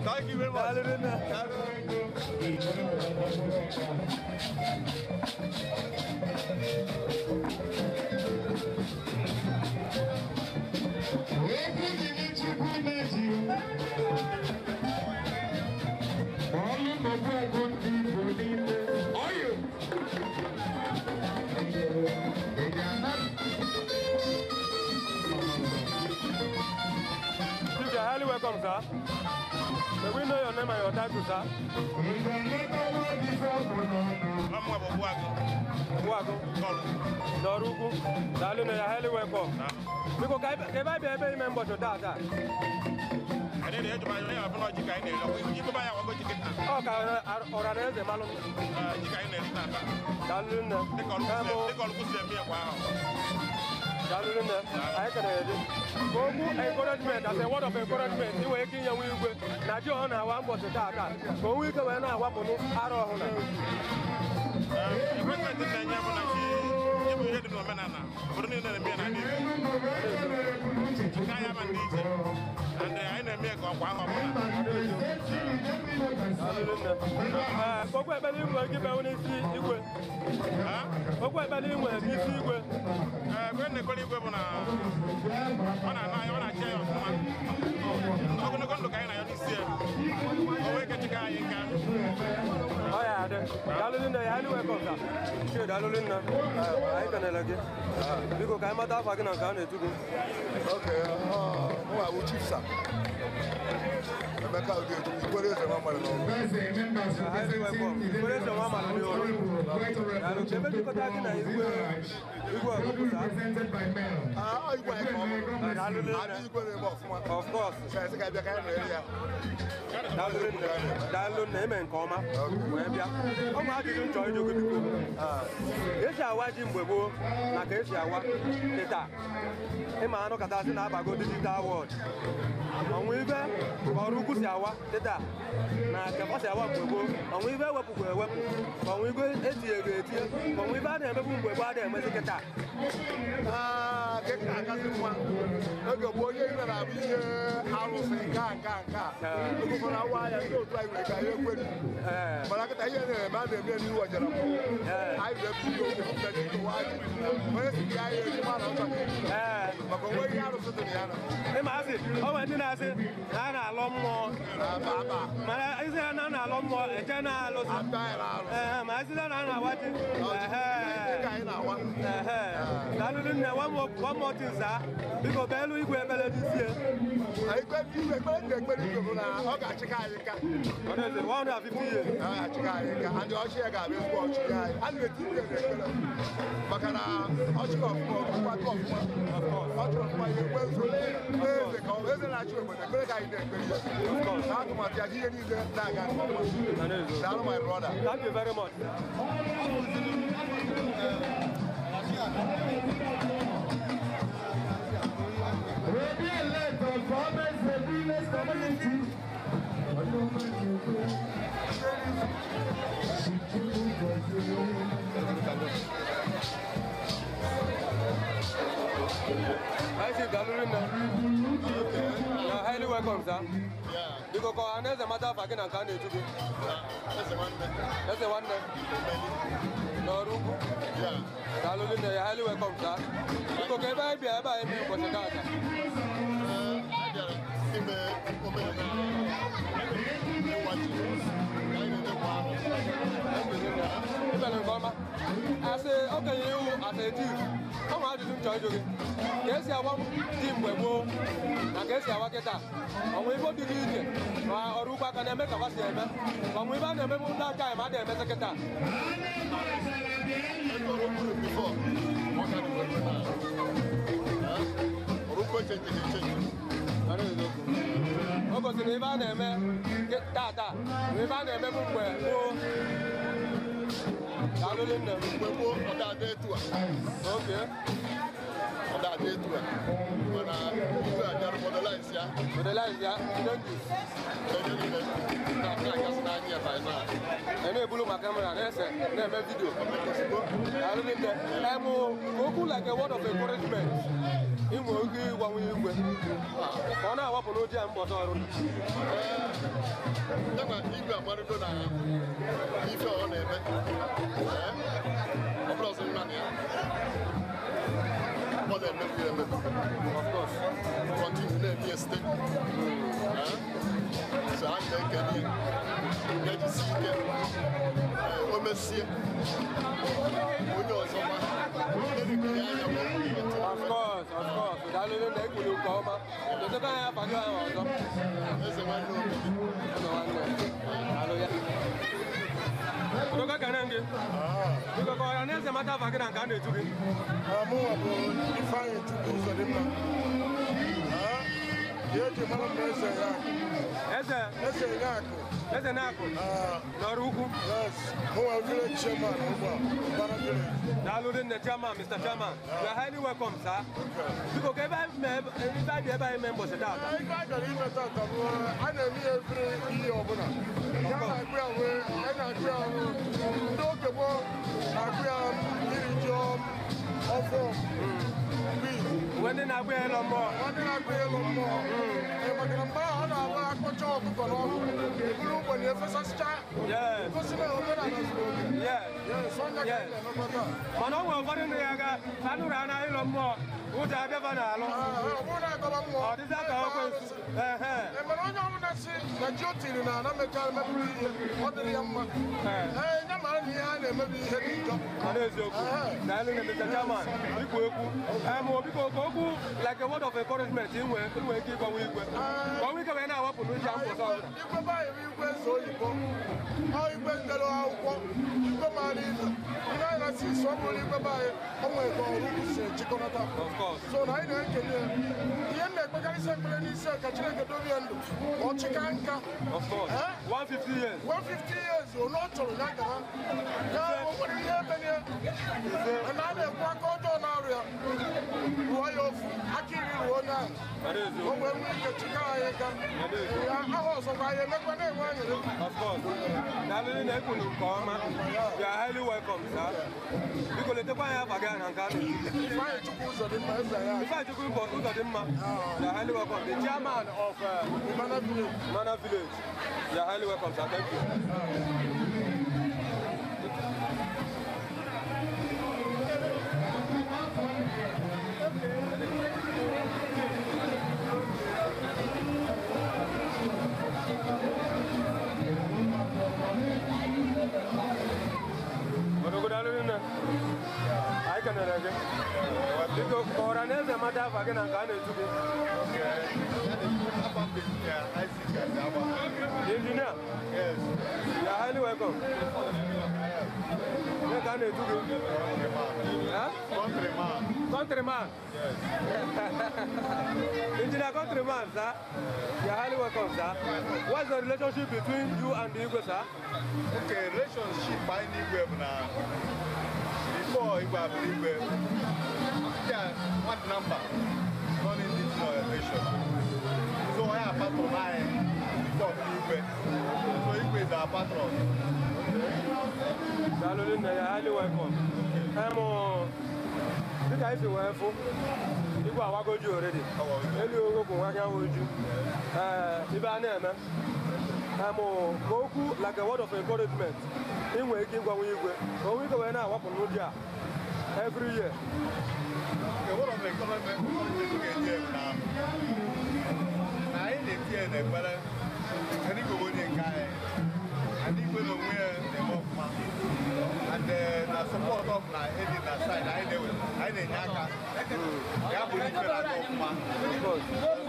Speaker 15: Thank you very much.
Speaker 8: Daalụ nne. You are highly welcome, sir. May we know your name and your title, sir? Buagu. N'Ọrụukwu. Daalụ nne, you are highly welcome. Biko ka ebe a bịa ebe ime mbọchị taa. Ọ ka ọra na eze malụ. Daalụ nne. Daalụ nne, anyị kelere gị. Ka okwu encouragement, as a word of encouragement, ị nwere ike inye nwa igwe na ji ọ na-awa mbọchị taa ka o nwee ike wee na-awapụnụ arụ ọhụrụ.
Speaker 14: Ekwentị na-enye bụ na ji bụ ihe dị n'omenala obodo niile na-eme ya n'ala Igbo. Nke anyị ama ndị iche and anyị na-eme ya ka ọkwa ahụ ọbụla.
Speaker 8: Okwu ekpere inwe gị benwu n'isi igwe. Okwu ekpere inwe n'isi igwe.
Speaker 14: Ekwe na-ekwere igwe bụ na ọ na-ana anyị, ọ na-achị anyị ọfụma. Ogologo ndụ ka anyị na-ayọ n'isi ya. O nwee ike chịka anyị nka.
Speaker 8: Ọ ya adị. Daalụ nne, ya highly welcome, sir. Chidi, daalụ nne. Anyị kelere gị. Biko ka anyị mata afa gị na nke a na-etu gị.
Speaker 16: Okay, mụ bụ Chief Sir. Emeka Udochukwu, Ikwere Eze nwa mmadụ n'ọrụ.
Speaker 8: Ikwere Eze nwa mmadụ n'ọrụ. Daalụ, ebe jikọta gị na igwe igwe ọgụgụ, sir.
Speaker 16: Ah, igwe anyị ka ọ bụ.
Speaker 8: Daalụ nne.
Speaker 16: Adị igwe na-eme ọfụma.
Speaker 8: Of course.
Speaker 16: Sị anyị sị ka bịa ka anyị nọrọ ya.
Speaker 8: Daalụ nne. Daalụ nne, eme nke ọma. Wee bịa. Ọ bụ ajụjụ m chọrọ ịjụ gị biko. Esi awa ji mgbe gboo na ka esi awa kịta. Ịma anụ kata sị na abago digital world. Ọnwụ ibe ọrụ ukwu si awa tịta na ka si awa mgbe gboo, ọnwụ ibe ewepụkwa ewepụ, ọnwụ igwe etinyere etinye, ọnwụ ibe a na-emebu mgbe gboo a na-emezi kịta.
Speaker 16: Kịta akasị mma. Oge gboo onye ibe na-abụ ihe arụsị nke a nke a nke a. Oge ụfọdụ awa ya ndị otu anyị nwere ka anyị ekweri. Mana kịta ihe na-eme a na-eme n'ihu ọjara mbụ. Anyị ga-ebu ihe oge pụta ji ụwa ji. Onye si ka anyị eji ma na nchọ maka onwe ihe arụsị dị na ya na.
Speaker 8: Ịma asị, o nwere ndị na-asị na a na-alọ mmụọ. Mana isi na a na-alọ mmụọ eche na-alụsị. Ma isi na a na-awa ji. Daalụ nne, one more thing sir. Biko beelu igwe ekpere dị sie.
Speaker 16: Igwe ekpere dị ekpere igwe bụ na ọ ga-achịka anyị nka.
Speaker 8: 150 years.
Speaker 16: Ọ ga-achịka anyị nka. And ọchị ya ga-abụ ezigbo ọchị anyị. A na-eti igwe n'ekpere maka na ọchị ọfụma ọfụma ọfụma. Ọchị ọfụma ihe ekwe nso. Eze ka ọ eze na-achị obodo ekpere ka anyị na-ekpere ya. Na atụmatụ ya ihe niile na-aga nke ọma. Daalụ my brother.
Speaker 8: Thank you very much.
Speaker 3: Obi elect of Farmers Village Community.
Speaker 8: I see Daalụ nne. You are highly welcome, sir. Biko ka ọha na eze mata afa gị na nke a na-eju gị. Eze nwanne. N'ọrụ ukwu. Daalụ nne, you are highly welcome, sir. Biko ka ebe anyị bịa ebe anyị mee ụbọchị taata.
Speaker 15: Ime omenala ịwa ji anyị na-edekwa ahụ.
Speaker 8: Imere nke ọma. Asị okenye iwu asị chief. Ọ nwere ajụjụ m chọrọ ịjụ gị. Ka esi awa ji mgbe gboo na ka esi awa kịta. Ọnwụ ibe dị iche ma ọrụ ukwu aka na-eme ka kwa si eme. Ọnwụ ibe a na-emebu ndị aka anyị ma a na-emezi kịta.
Speaker 15: Ọrụ kwuru before, ọ ka dị wee na. Ọrụ ukwu echenji echenji.
Speaker 8: O gosiri ibe a na-eme tata na ibe a na-emebu mgbe gboo. Daalụ nne.
Speaker 15: Mgbe gboo ọ ga-adị etu a.
Speaker 8: Okay.
Speaker 15: Ọ ga-adị etu a. Mana igwe a bịara modelize ya.
Speaker 8: Modelize ya, changes.
Speaker 15: Ebe niile na-agasị n'anya ya by now.
Speaker 8: Ị na-ebulu ma kamera na-ese na-eme vidio. Daalụ nne. Okwu like a word of encouragement. Inwe oge ịgwanwe igwe. Ka ọ na-awapụ n'oji ya mbọta ọrụ.
Speaker 15: Ya na igwe amarịgo na ife ọ na-eme. Ọ bụrụ ọzọ mmanụ ya. Ọ na-emebi emebi.
Speaker 8: Of course.
Speaker 15: Continue na-eme ya site. So a na-ekele ya. Ya jisi ike. O mesie. Onye ọzọ kwa.
Speaker 8: Of course, of course. Daalụ nne, ekwuru nke ọma. Dotekwa anyị afa gị ahụ ọzọ.
Speaker 15: Eze nwanne obi.
Speaker 8: Eze nwanne. Daalụ ya. Doka kene gị. Biko ka ọha na eze mata afa gị na nke a na-etu gị.
Speaker 16: Mụnwa bụ Ifeanyị Chukwu Uzodimma. Ihe eji mara m eze ya.
Speaker 8: Eze?
Speaker 16: Eze Nyakụ.
Speaker 8: Eze Nyakụ? N'ọrụ ukwu?
Speaker 16: Yes. Mụnwa village chairman ugbu a, Mbara village.
Speaker 8: Daalụ nne chairman, Mr. Chairman. You are highly welcome, sir. Biko ka ebe anyị bi ebe anyị mee mbọchị taata.
Speaker 16: Ife a bịara ime taata bụ a na-eme ya every ihe ọbụla. Ya na-akpụ ya wee, anyị na-akpụ ya wee. Ndị oge gboo na-akpụ ya iri ji ọfọ.
Speaker 8: Uwe ndị na-agba ya ịlọ mmụọ.
Speaker 16: Ndị na-agba ya ịlọ mmụọ. Maka na mgbe ahụ ọ na-agba akpọcha ọkụkọ n'ọkụ, eburu ụgbọnị efesasịcha. Gosi na omenala zuru oke. Yes, onye ka anyị na-emekwa taa.
Speaker 8: Mana ọ nwere ụfọdụ ndị ya ga anụrụ ana ịlọ mmụọ ụjọ abịaba n'alụ.
Speaker 16: Ọ bụrụ na agọba mmụọ.
Speaker 8: Ọ dịzị ka ekwensu.
Speaker 16: Mana onye ọbụla si na ji o tiri na ana mechara mebiri ihe, ọ dịrị ya mma. Ee, ya mara na ihe a na-emebi ihe dị njọ.
Speaker 8: Mana eziokwu. Daalụ nne Mr. Chairman, ikwu ekwu. Biko ka okwu like a word of encouragement inwe ike ịgbanwe igwe. Ka ọnwa ike wee na-awapụ n'uche mbọsị ọbụla.
Speaker 16: Igwe be anyị bụ igwe eze oyibo. Ọ igwe ndere akwụkwọ, igwe maara ife. Ndị anyị na-asị isi ọ bụrụ igwe be anyị, o nwere ka ọrụ ugwu si ejikọnata. So na anyị na-ekele ya. Ihe m na-ekpekarịsị na-ekpelisi ekpere n'isi ka Chineke dobe ya ndụ ka ọ chịka nka.
Speaker 8: Of course. 150 years.
Speaker 16: 150 years onye ọ chọrọ ya gara ya o nwere ihe emenye mana a na-ekwu aka ọjọọ na-arụ ya rụọ ya ofu aka iri ruo onye ahụ o wee nwee ike chịka anyị ka ya aha ọzọkwa anyị emekwa na-enwe aṅụrị.
Speaker 8: Of course. Daalụ na ekwuru nke ọma. You are highly welcome, sir. Biko letekwa anyị afa gị na nke a na-ekwu.
Speaker 16: Ifeanyị Chukwu Uzodimma eze ya.
Speaker 8: Ifeanyị Chukwu Uzodimma. You are highly welcome. The chairman of
Speaker 16: Imana Village.
Speaker 8: Imana Village. You are highly welcome, sir. Thank you. Anyị kenere gị. Biko kọwara na eze mata afa gị na nke a na-etu gị. Engineer?
Speaker 10: Yes.
Speaker 8: You are highly welcome. Ihe ka a na-etu gị?
Speaker 10: Countryman.
Speaker 8: Countryman?
Speaker 10: Yes.
Speaker 8: Engineer Countryman, sir. You are highly welcome, sir. What's the relationship between you and the Igwe, sir?
Speaker 10: Okay, relationship anyị na Igwe bụ na before Igwe abụrụ Igwe, yeah, one number, non-indigenous organization. So I am patron anyị before Igwe. So Igwe is our patron.
Speaker 8: Daalụ nne, you are highly welcome. Dịka anyị si wee fụ, Igwe awago ji already. Elu ogo bụ nwa oju. Ibe a na-eme. Ka okwu like a word of encouragement, ị nwere ike ịgwanwe Igwe ka o nwee ike wee na-awapụ n'ụdị a every year.
Speaker 10: The word of encouragement ga-enye na anyị na-etinye n'ekpere ndị Igbo onye nke anyị and Igwe na onwe ya na-eme ọfụma and na support of na ịdị na side anyị na-enye aka ya bụ ife na-aga ọfụma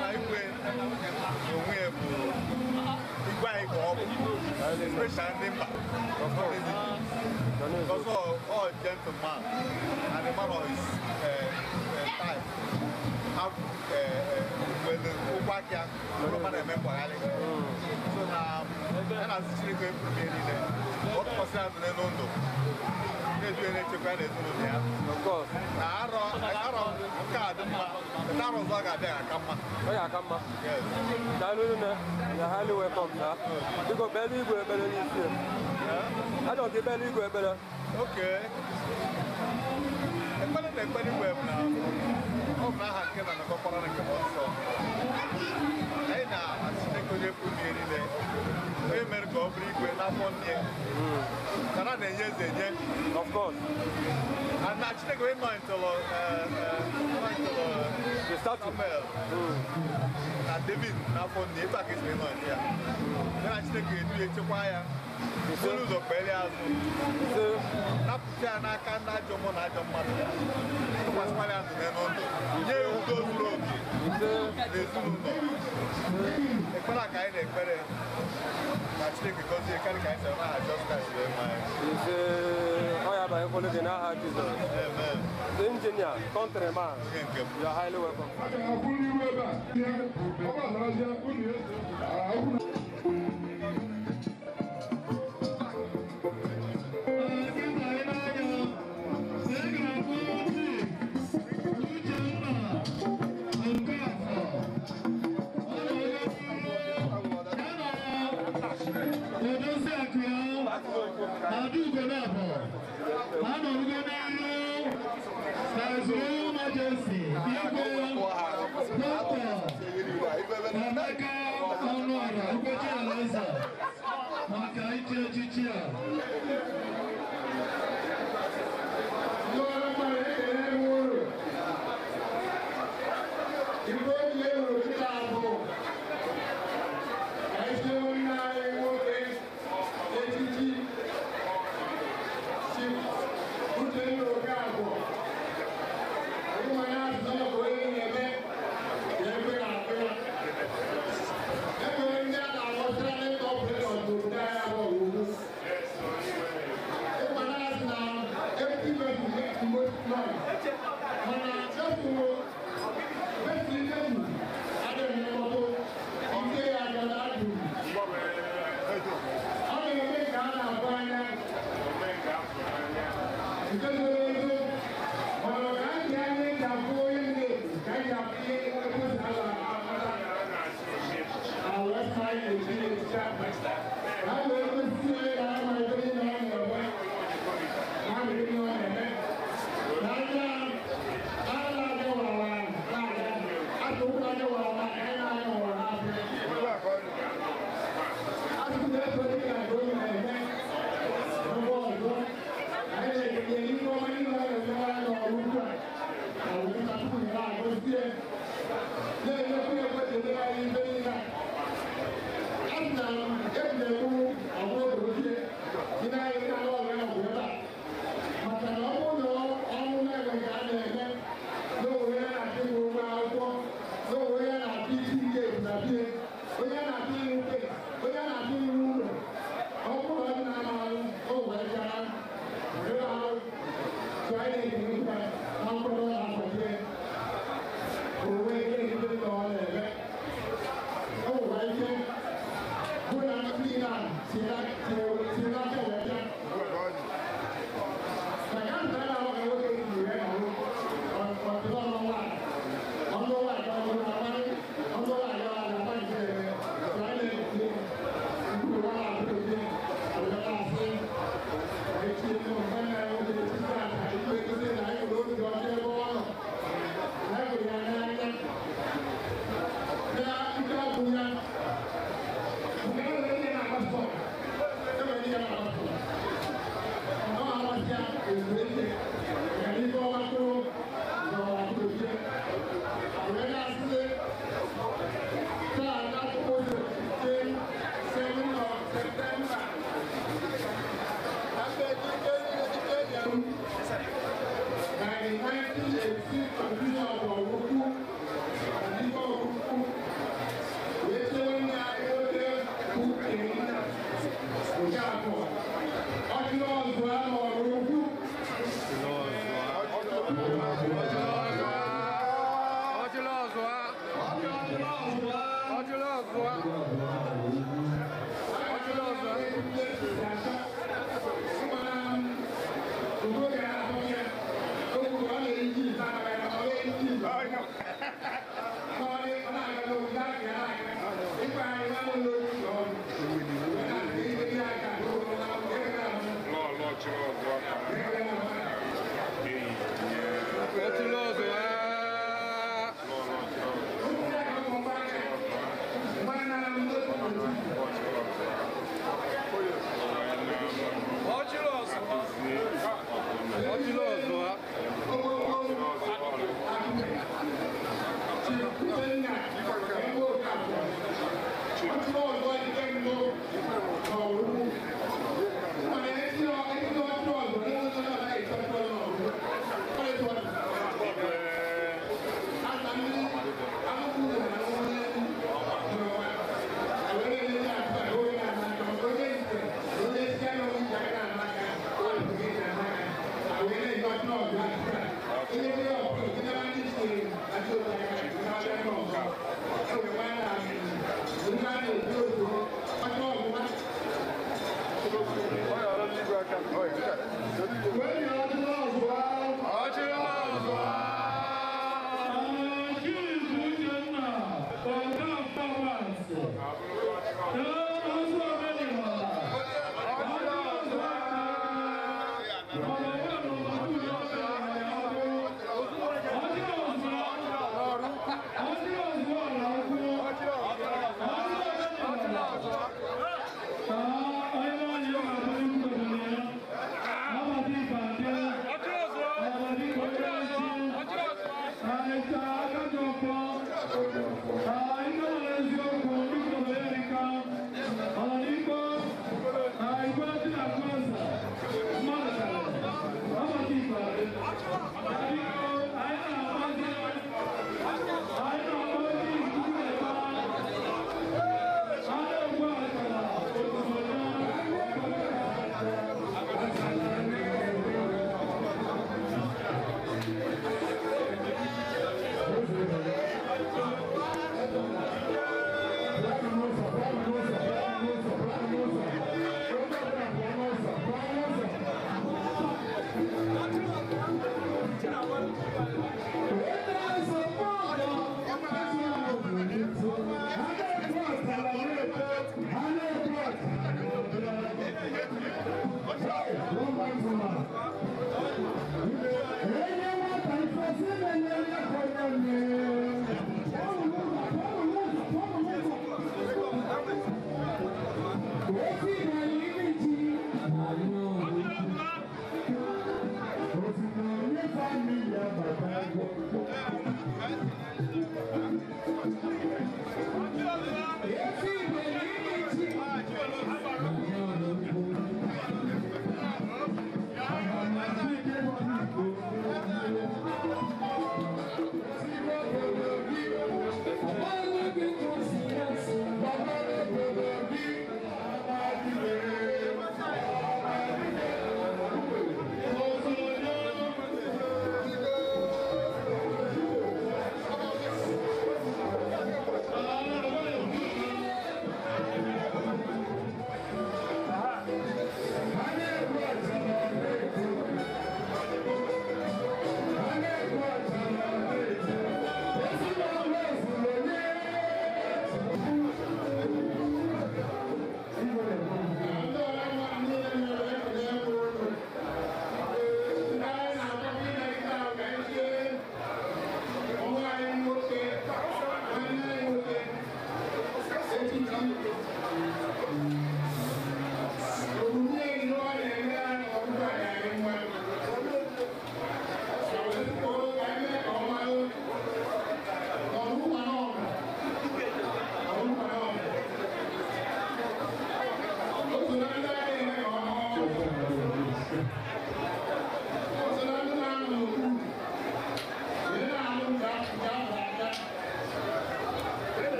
Speaker 10: na Igwe na onwe ya bụ Igwe anyị ka ọ bụ especially ndị mba because all gentleman and the man of his type have ụkwụ aka ya ụrụma na-eme mgbagharị so na ya na-asị Chineke pụrụ ihe niile ọ tụkwasịrị azụ n'elu ndụ na-edu ya na-echekwa ya na ezinụlọ ya na arọ nke a dị mma na arọ ọzọ ga-abịa ga-aka mma.
Speaker 8: Ọ ga-aka mma. Daalụ nne, you are highly welcome, sir. Biko kpere Igwe ekpere n'isi. Achọrọ ka ikpere Igwe ekpere.
Speaker 10: Okay. Ekpere na ekpere Igwe bụ na ọ bụ n'aha nke na nakọkwara na nke mmụọ nsọ. Anyị na-asị Chineke onye pụrụ ihe niile onye mere ka ọ bụrụ Igwe n'afọ nne kara na-enye eze enye.
Speaker 8: Of course.
Speaker 10: And na Chineke onye nọịtụrụ Samuel na David n'afọ nne etu a ka esi nọịtụ ya. Ya na Chineke edu ya echekwa ya buru ụzọ kpeere ya azụ napụta ya n'aka ndị ajọ mmụọ na ajọ mmadụ tụkwasịkwara ya ndụ n'elu ndụ nye ya udo zuru oke n'ezinụlọ. Ekpere a ka anyị na-ekpere na Chineke gọzie karị ka anyị sịrị n'aha Jizọs Kraịst wee maa anyị.
Speaker 8: Ise ọ ya abanyekwala gị n'aha Jizọs.
Speaker 10: Amen.
Speaker 8: The engineer, countryman, you are highly welcome.
Speaker 5: Yeah.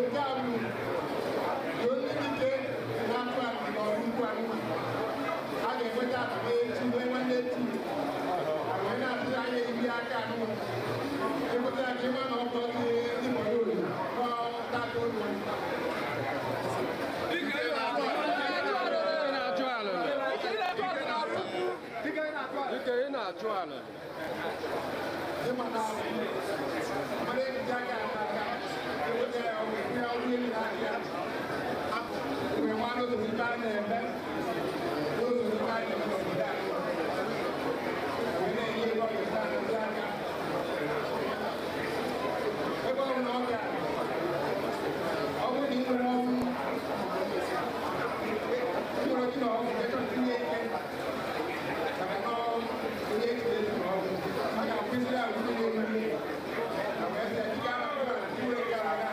Speaker 17: nke a bụ onye dike na-atụ akụ n'ọrụ ukwu anụma a ga-enweta akụ echi wee nwanne echi wee na-atụ anya iri aka anụma ịpụta ka ịma na ọkọ ndị mọdụ tata olu.
Speaker 8: Dike ị na-achụ ala.
Speaker 17: Ịma na mmadụ ejiji aka aka eweta ya ọgwụ ya ọrụ elu n'aka wee nwa n'ụzọ ife a na-eme n'ụzọ ife a na-eme n'obodo a wee na-enye ego ọgwụ ndị aka ebe ọ bụ na ọ ga ọ bụrụ na ị nwere ọgwụ ị nwere gị na ọgwụ echọ tinye ike maka na onye ejide ezi na ọgwụ a ga-akwụsịrị ahụ ndị na-eme na wee sị ike ara iwere gara aga.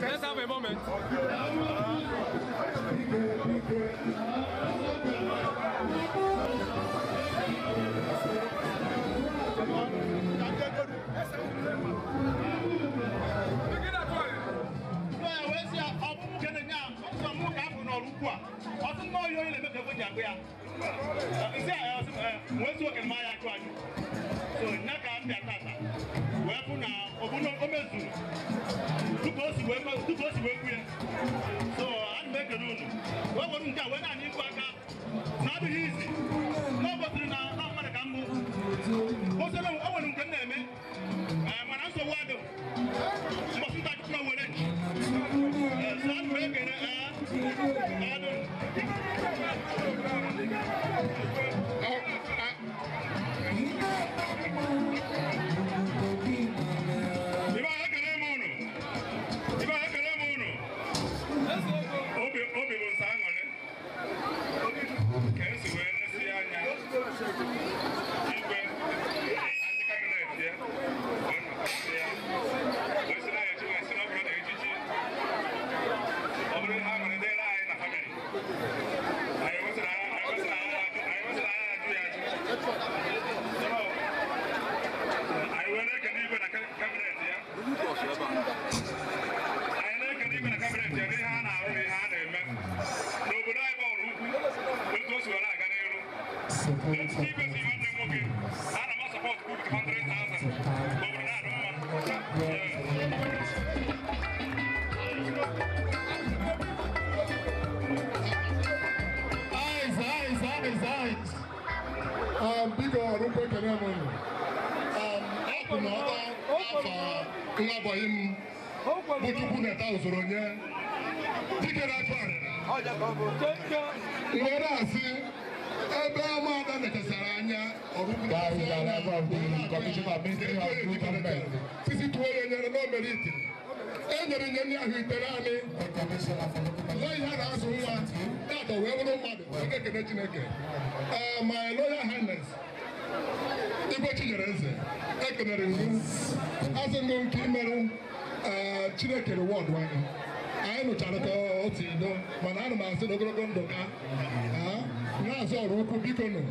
Speaker 8: Let's have a moment.
Speaker 7: So I'm making unu wee were nke a wee na-anya ikwu aka na adịghị izi na ọ gosiri na na mmadụ ka mbụ gosiri o nwere nke m na-eme mana nsogbu adị mbọsị nta chukwu na were nchi so ana m ekele adụ.
Speaker 4: Ibe ekele m unu. Ibe ekele m unu. Obi obi bụ nsọ aṅụrị. Ka esi wee nesi anya igwe na ndị kabinet ya wee nọkọsị ya wee sị na ya echi wee sị na ọ bụrụ na echichi ọ bụrụ ihe aṅụrị dịrị anyị na famịlị anyị wesịrị anyị wesịrị anyị ajụ ya ajụ. So, anyị wee na-ekene igwe na kabinet ya. Anyị na-ekene igwe na kabinet ya n'ihe a na-arụ na ihe a na-eme n'obodo anyị bụ Ọraukwu otu o si were aga n'iru. Igwe si nwanne m nwoke ana m asọpọtụ kwụ with 100,000 ka obodo na-adị mma.
Speaker 3: Eyes, eyes, eyes, eyes. Biko Ọraukwu ekene m unu. Akwụ na ọtọ afa nwa bọyị m bụ Chukwu na-eta usoro nye dike na-achụ arịrị. Mgbe na-asị ebe ụmụada nechasara anya Ọraukwu sisi tụọ ya nyere na o mere itiri. E nyere nye ndị ahụ itere anyị. Lee ihe a na-azụ nwa tata wee bụrụ mmadụ wee na-ekene Chineke. My Royal Highness Igwe Chinyere Eze ekenere iwu asị ndụ nke imerụ Chineke reward anyị. Anyị nụchara ka otu ido mana ana m asị na ogologo ndụ ka na-azụ Ọraukwu biko nụ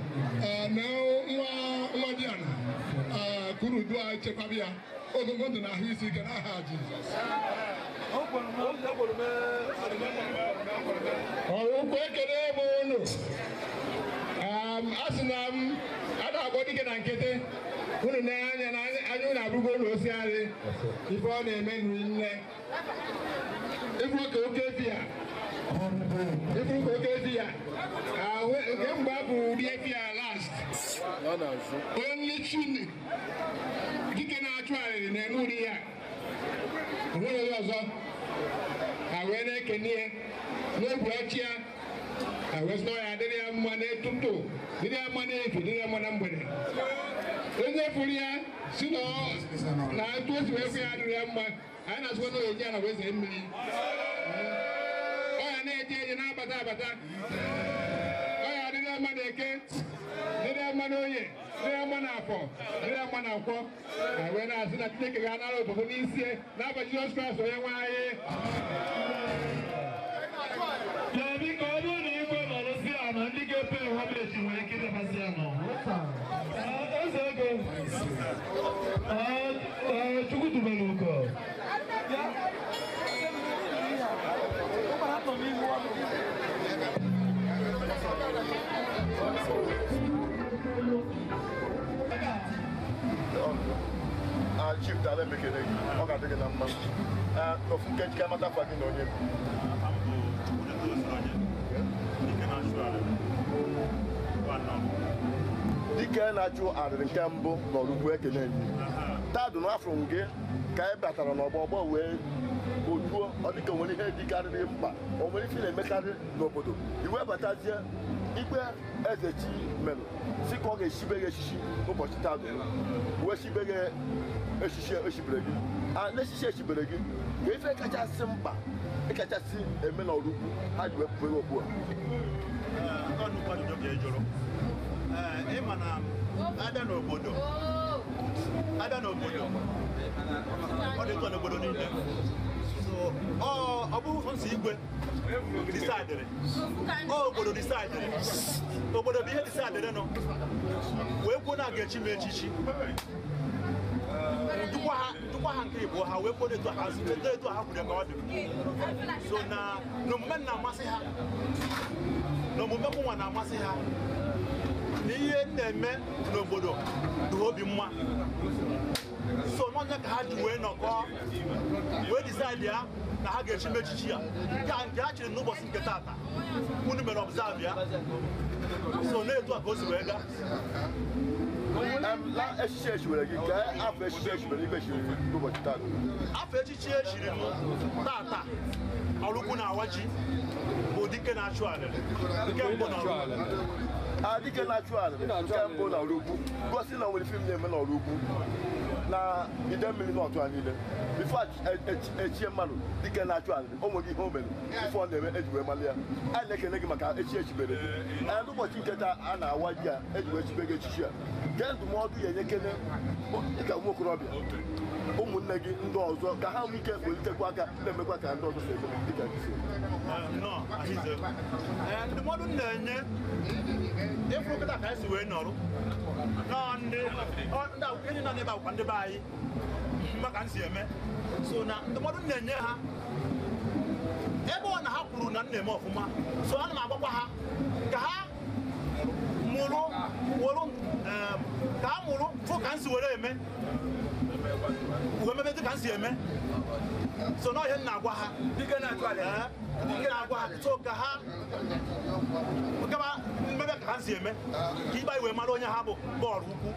Speaker 3: na nwa nwa dị ana ka unu duo anyị chekwaba ya ogologo ndụ na ahụ isi ike n'aha Jizọs.
Speaker 17: Ọrụkwu ekele m unu. A sị na m a na-akpọ dike na nkịtị unu na-anya na anya unu abụgo ụlọ osi arị ife ọ na-eme nri nne. Ifuru ka oke efi ya. Ifuru ka oke efi ya. Nke mgbe a bụ ụdị efi ya last. Only chini. Dike na-achụ arịrị na-eme ụdị ya. Onwere onye ọzọ. Ha wee na-ekene ya. N'obi ọchị ya. Ha wee sị na ọ ya adịrị ya mma n'ụtụtụ, dịrị ya mma n'efu, dịrị ya mma na mgbede. Onye fụrụ ya si na etu o si wee fụ ya adịrị ya mma, anyị na-asịkwa na oyi ya na wee zee mmiri. Ọ ya na-eje eje na-abata abata. Ọ ya adịrị ya mma n'eke, dịrị ya mma n'oye, dịrị ya mma n'afọ, dịrị ya mma na nkwọ. Ha wee na-asị na Chineke ga-anara obodo n'isi n'afa Jizọs Kraịst onye nwe anyị.
Speaker 7: Biko ọ bụrụ na igwe nọrọzi ala ndị ga-epe homeji nwere ike ịbịabazi ya nọ. Eze ego Chukwu dubere ugo.
Speaker 13: Chief daalụ emekere gị, ọ ga-adị gị na mma. Ofu nkeji ka amata afa gị na onye. Dike na-achụ arịrị nke mbụ n'Ọrụkwu ekene gị. Taadụ n'afọ gị ka ị batara n'ọgbọ ọgbọ wee ojuo ọ dịka onwere ihe dịkarịrị mkpa o nwere ife na-emekarị n'obodo iwe batazie ikpe eze chi merụ si ka ọ ga-esibe gị echichi n'ụbọchị taadụ wee sibe gị echichi echibere gị n'echichi echibere gị ka ife kachasị mkpa ịkachasị eme n'Ọrụkwu ha ji wee pụrụ okpu a.
Speaker 12: Ịma na abịa n'obodo ọ dị ụtọ n'obodo niile so ọ bụghị sọnsọ igwe disaidịrị obodo disaidịrị obodo bụ ihe disaidịrị nụ wee kwuo na a ga-echi m echichi ndụkwa ha nke ịbụọ ha wee kwuo etu ha etu ha kwuru ka ọ dị so na n'omume m na-amasị ha na omume mụnwa na-amasị ha na ihe m na-eme n'obodo dị ha obi mma so n'ọnya ka ha ji wee nọkọọ wee disaidi ya na ha ga-echi m echichi ya nke ha chịrị n'ụbọchị nke taata unu mere ọbzavụ ya so na-etu a ka o si wee gaa.
Speaker 13: Echichi echibere gị ka afọ echichi echibere igwe chiri n'ụbọchị taata.
Speaker 12: Afọ echichi echiri m taata Ọrụkwu na-awa ji bụ dike na-achụ arịrị nke mbụ na Ọrụkwu.
Speaker 13: Dike na-achụ arịrị nke mbụ na Ọrụkwu gosi na nwere fim na-eme n'Ọrụkwu na ide mmiri n'ọtụ a niile bifo echie mmadụ dike na-achụ arịrị o nweghị ihe o mere bifo ọ na-eme eji wee mali ya. Anyị na-ekele gị maka echi echibere gị. N'ụbọchị nke taa a na-awa ji a eji wee chibe gị echichi a kee ndụmọdụ ya enyekene dịka nwa okorobịa ụmụnne gị ndị ọzọ ka ha nwee ike welitekwa aka na-emekwa ka ndị ọzọ si eme dịka gị si.
Speaker 12: Ndụmọdụ m na-enye ịfụrụ kịta ka anyị si wee nọrọ ndị nọ n'ebe akwụkwọ ndị be anyị maka m si eme so na ndụmọdụ m na-enye ha ebe ọ na ha kwuru na m na-eme ọfụma so ana m agwakwa ha ka ha mụrụ ka ha mụrụ fụ ka m si were eme wee mebe dị ka m si eme so na ihe m na-agwa ha na-agwa ha so ka ha gaba mmebe ka ha si eme ka ịgba iwe mara onye ha bụ bọọlụ ukwu.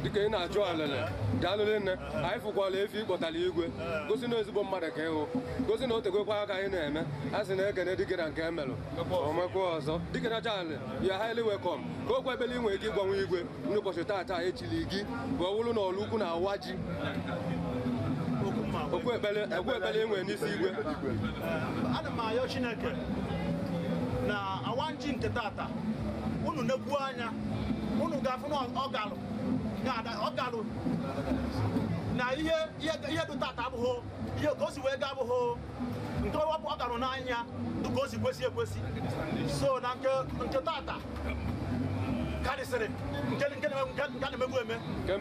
Speaker 8: Dike ị na-achụ alele daalụle nne anyị fụkwala efi ịkpọtara igwe gosi na ezigbo mmadụ ka ịhụ gosi na o tegokwa aka anyị na-eme a sị na ekene dike na nke emelụ omekwa ọzọ dike na achụ ya highly welcome ka okwu ebele inwe ike ịgbanwe igwe n'ụbọchị taata echili gị bụ ọ bụrụ na Ọrụkwu na-awa ji okwu ekpele inwe n'isi igwe.
Speaker 12: Ana m ayọ Chineke na awa ji nke taata unu nekwu anya unu ga-afụ na ọ galụ na ihe dị taata abụghị ihe ka o si wee gaa abụghị nke ọ galụ n'anya dịka o si kwesị ekwesị so na nke taata Karịsịrị nke na-emegbu eme nke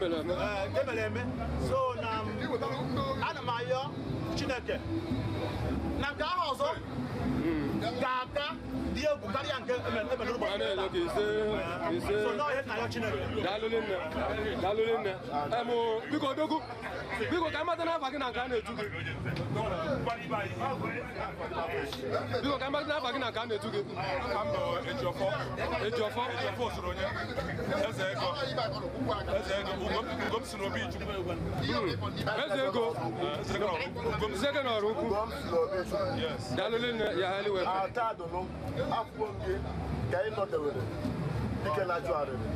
Speaker 12: mere eme. So na ana m ayọ Chineke na nke ahụ ọzọ ga-aka dị egwu karịa nke emere ụbọchị. So na ihe na-ayọ Chineke.
Speaker 8: Daalụ nne. Biko odogwu, biko ka mmadụ n'afa gị na nke a na-etu gị. Biko ka mmadụ n'afa gị na nke a na-etu gị.
Speaker 4: Ejiọfọ.
Speaker 8: Ejiọfọ.
Speaker 4: Ejiọfọ soro onye. Eze ego. Eze ego. Ugom si n'obi Chukwu.
Speaker 8: Eze ego. Eze ego n'ọrụ ukwu. Daalụ nne ya ha wee.
Speaker 13: Ata adụnụ afọ gị ka ị nọdewere dike na-achụ arịrị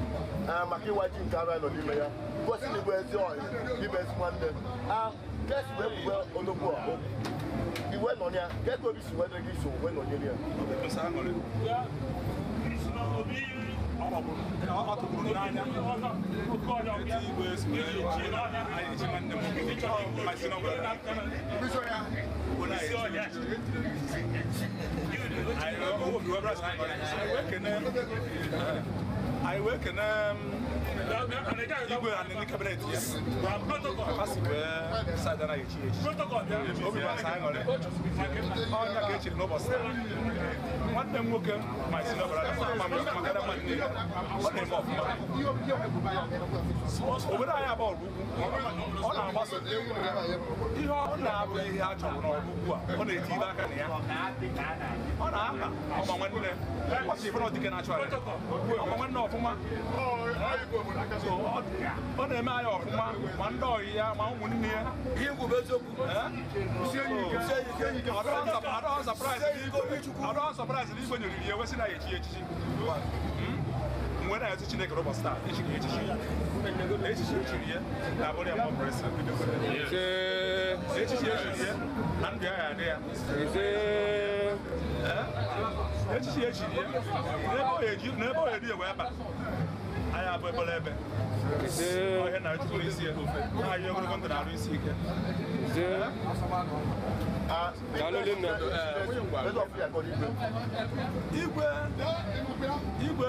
Speaker 13: maka ịwa ji nke arụ anyị nọ n'ime ya gosi na igwe ezi ọyị ibe ezi nwanne a kesi wee bube ologbo okwu iwe nọ ya ka eke obi si wee dịrị gị iso wee nọnyere ya.
Speaker 4: Ọ tụkwuru n'anya etu igwe si wee anyị echi nwanne m nwoke ma si n'ọbụla anyị wee kene igwe na ndị cabinet ya ha si wee sada na echi echi obi bụ asa aṅụrị ọnya ka echiri n'ụbọchị taa. Nwanne m nwoke ma si n'ọbara maka na mmadụ niile ọ na-eme ọfụma. Obodo anyị abụọ ọrụ ugwu ọ na-agbaso ihe ọ na-abụ ihe a chọrọ n'ọrụ ugwu a ọ na-eti ibe aka na ya ọ na-aha ọma nwanne ọ sị ife na ọdịke na-achụ arị ọma nwanne ọfụma. Ọ na-eme anyị ọfụma ma ndị ọyị ya ma ụmụnne ya. Adọghọ sọpraịz na igwe nyeriri ya wesị na ya echi echichi mgbe na-ayọtụ Chineke n'ụbọchị taa echiri echichi echichi echiri ya na abụrụ ya mọbresi echichi echiri ya na ndụ ya ya adị ya echichi echiri ya n'ebe ọ ya wee ba anyị abụ ebere ebe ọhịa na chukwu isi ya anyị ogologo ndụ na-arụ isi ike. Igwe igwe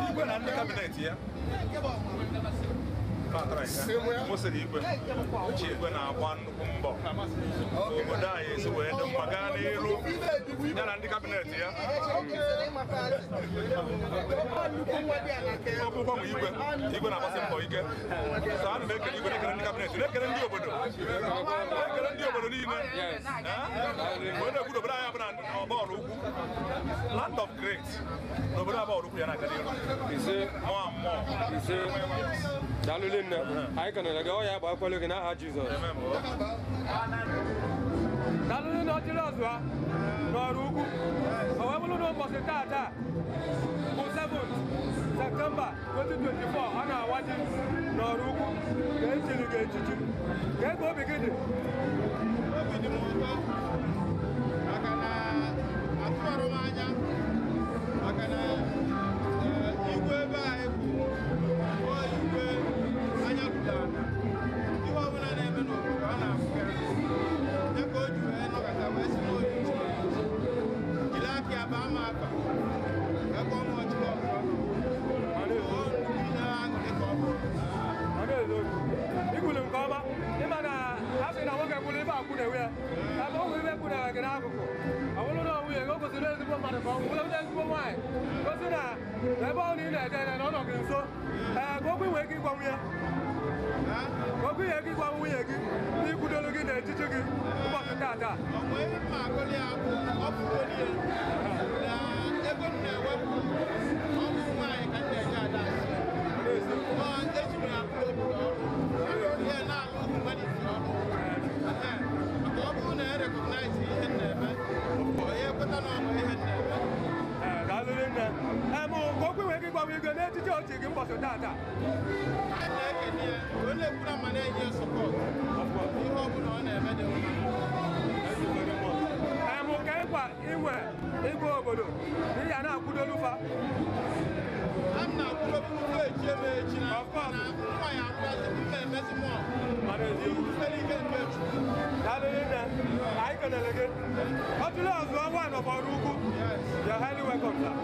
Speaker 4: igwe na ndị cabinet ya kwụsịrị igwe igwe na-agba nnukwu mbọ obodo anyị esi wee dị mma gaa n'iru ya na ndị cabinet ya ọbụkwa nwe igwe igwe na-agbasi mbọ ike. So ana m ekele igwe na-ekele ndị cabinet na-ekele ndị obodo na-ekele ndị obodo niile wee na-ekwu n'obodo anyị abụla ọbọọlụ ukwu land of great n'obodo abọọlụ ukwu ya na-aga n'iru mmụọ mmụọ.
Speaker 8: Daalụ nne, anyị kenere gị ọ ya agba akwụkwọ gị n'aha Jizọs. Daalụ nne ọchịrị ọzụa n'ọrụ ugwu o wee bụrụ na ụbọchị taata bụ 7th Septemba 2024 a na-awa ji n'ọrụ ugwu ka echiri gị echichi ka ego obi gị dị.
Speaker 10: Obi dị m ụtọ maka na atụrụ m anya maka na igwe ebe anyị bụ igwe anya ruru ala ihe ọbụla na-eme n'obodo ọ na-afụ ya ya ka o ji wee nọkọta wee si n'obi jiri aka ya baa m afa ebe ọnwa ọchịchị ọzọ ihe aṅụrị ka ọ bụrụ.
Speaker 8: Ikwulu nke ọma ịma na a sị na nwoke kwuru ibe akwụ na-ewe ya ebe ọ nwere ibe kwuru gị n'akụkụ ọ bụrụ na nwunye gị o gosiri ezigbo mmadụ ka ọ bụrụ ezigbo nwaanyị gosi na ebe ọ na ị na-eje ere na ọ nọ gị nso ee ka okwu nwee ike ịgwa nwunye ka okwu nwee ike ịgwa nwunye gị n'ikwudolu gị na echichi gị ụbọchị taata.
Speaker 10: Ego m na-ewepụ ọ bụ nwaanyị ka m na-eje ada asị eji m ya kwụrụ obodo ọrụ ihe na-alụ humanity ọrụ maka ọ bụrụ na e recognize ihe m na-eme onye ekweta na ọ bụ ihe m na-eme.
Speaker 8: Daalụ nne. Ka okwu nwee ike ịgwa igwe n'echichi ochi gị ụbọchị taata.
Speaker 10: A na-ekene ya onye na-ekwura ma na-enye ya sọpọt ihe ọ bụla ọ na-eme dị mma.
Speaker 8: Ka ịkwa inwe igwe obodo n'ihi a na-akwụdolu fa.
Speaker 10: A na-akwụdobu ụlọ echi eme echi na nwa ya akwụkwazị mma emezi mụọ iwufere ike nke Chukwu.
Speaker 8: Daalụ nne, anyị kenere gị. Ọtụlụ ọzụọ nwaanyị ọbọrọ ukwu. You're highly welcome, sir.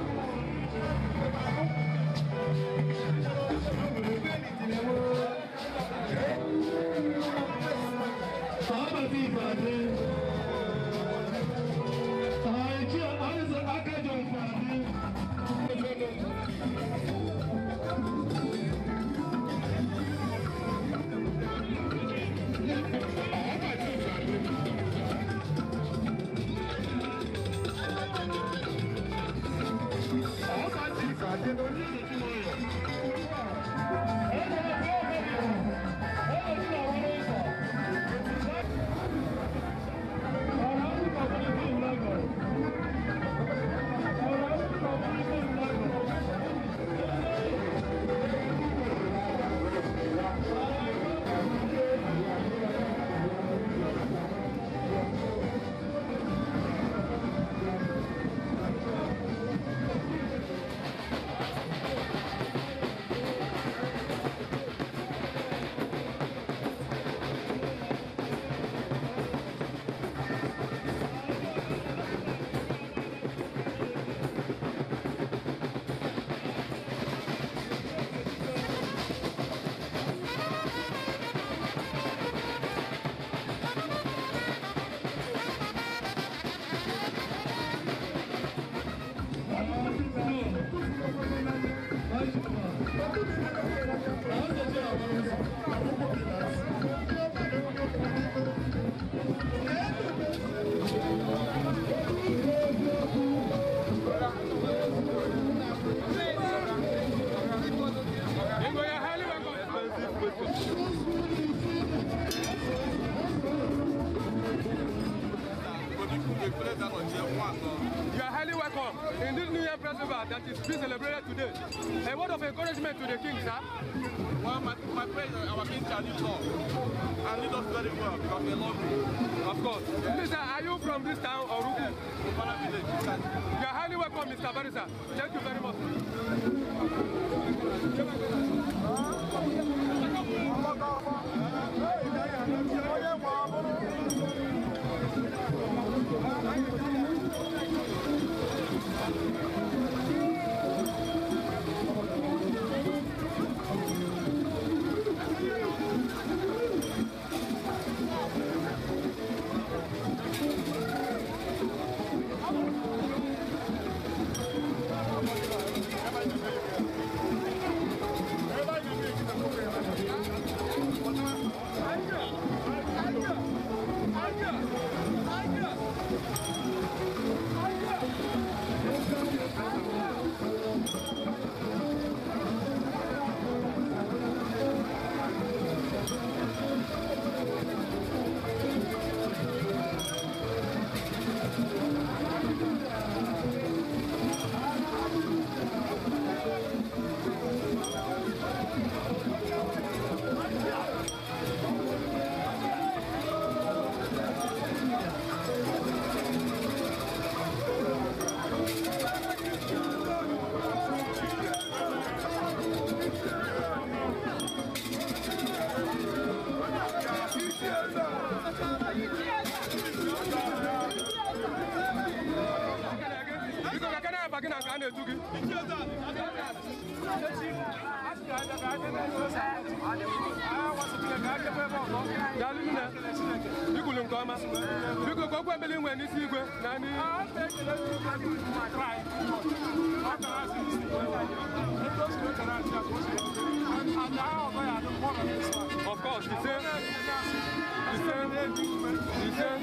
Speaker 8: You are highly welcome in this New Year festival that is being celebrated today. A word of encouragement to the king, sir.
Speaker 14: Well, my prayer is that our king shall live long and lead us very well because we love him.
Speaker 8: Of course. Yeah. Please, sir, are you from this town or Oraukwu?
Speaker 14: Yes, village.
Speaker 8: You are highly welcome, Mr. Barisa. Thank you very much. Of course, he said, he said,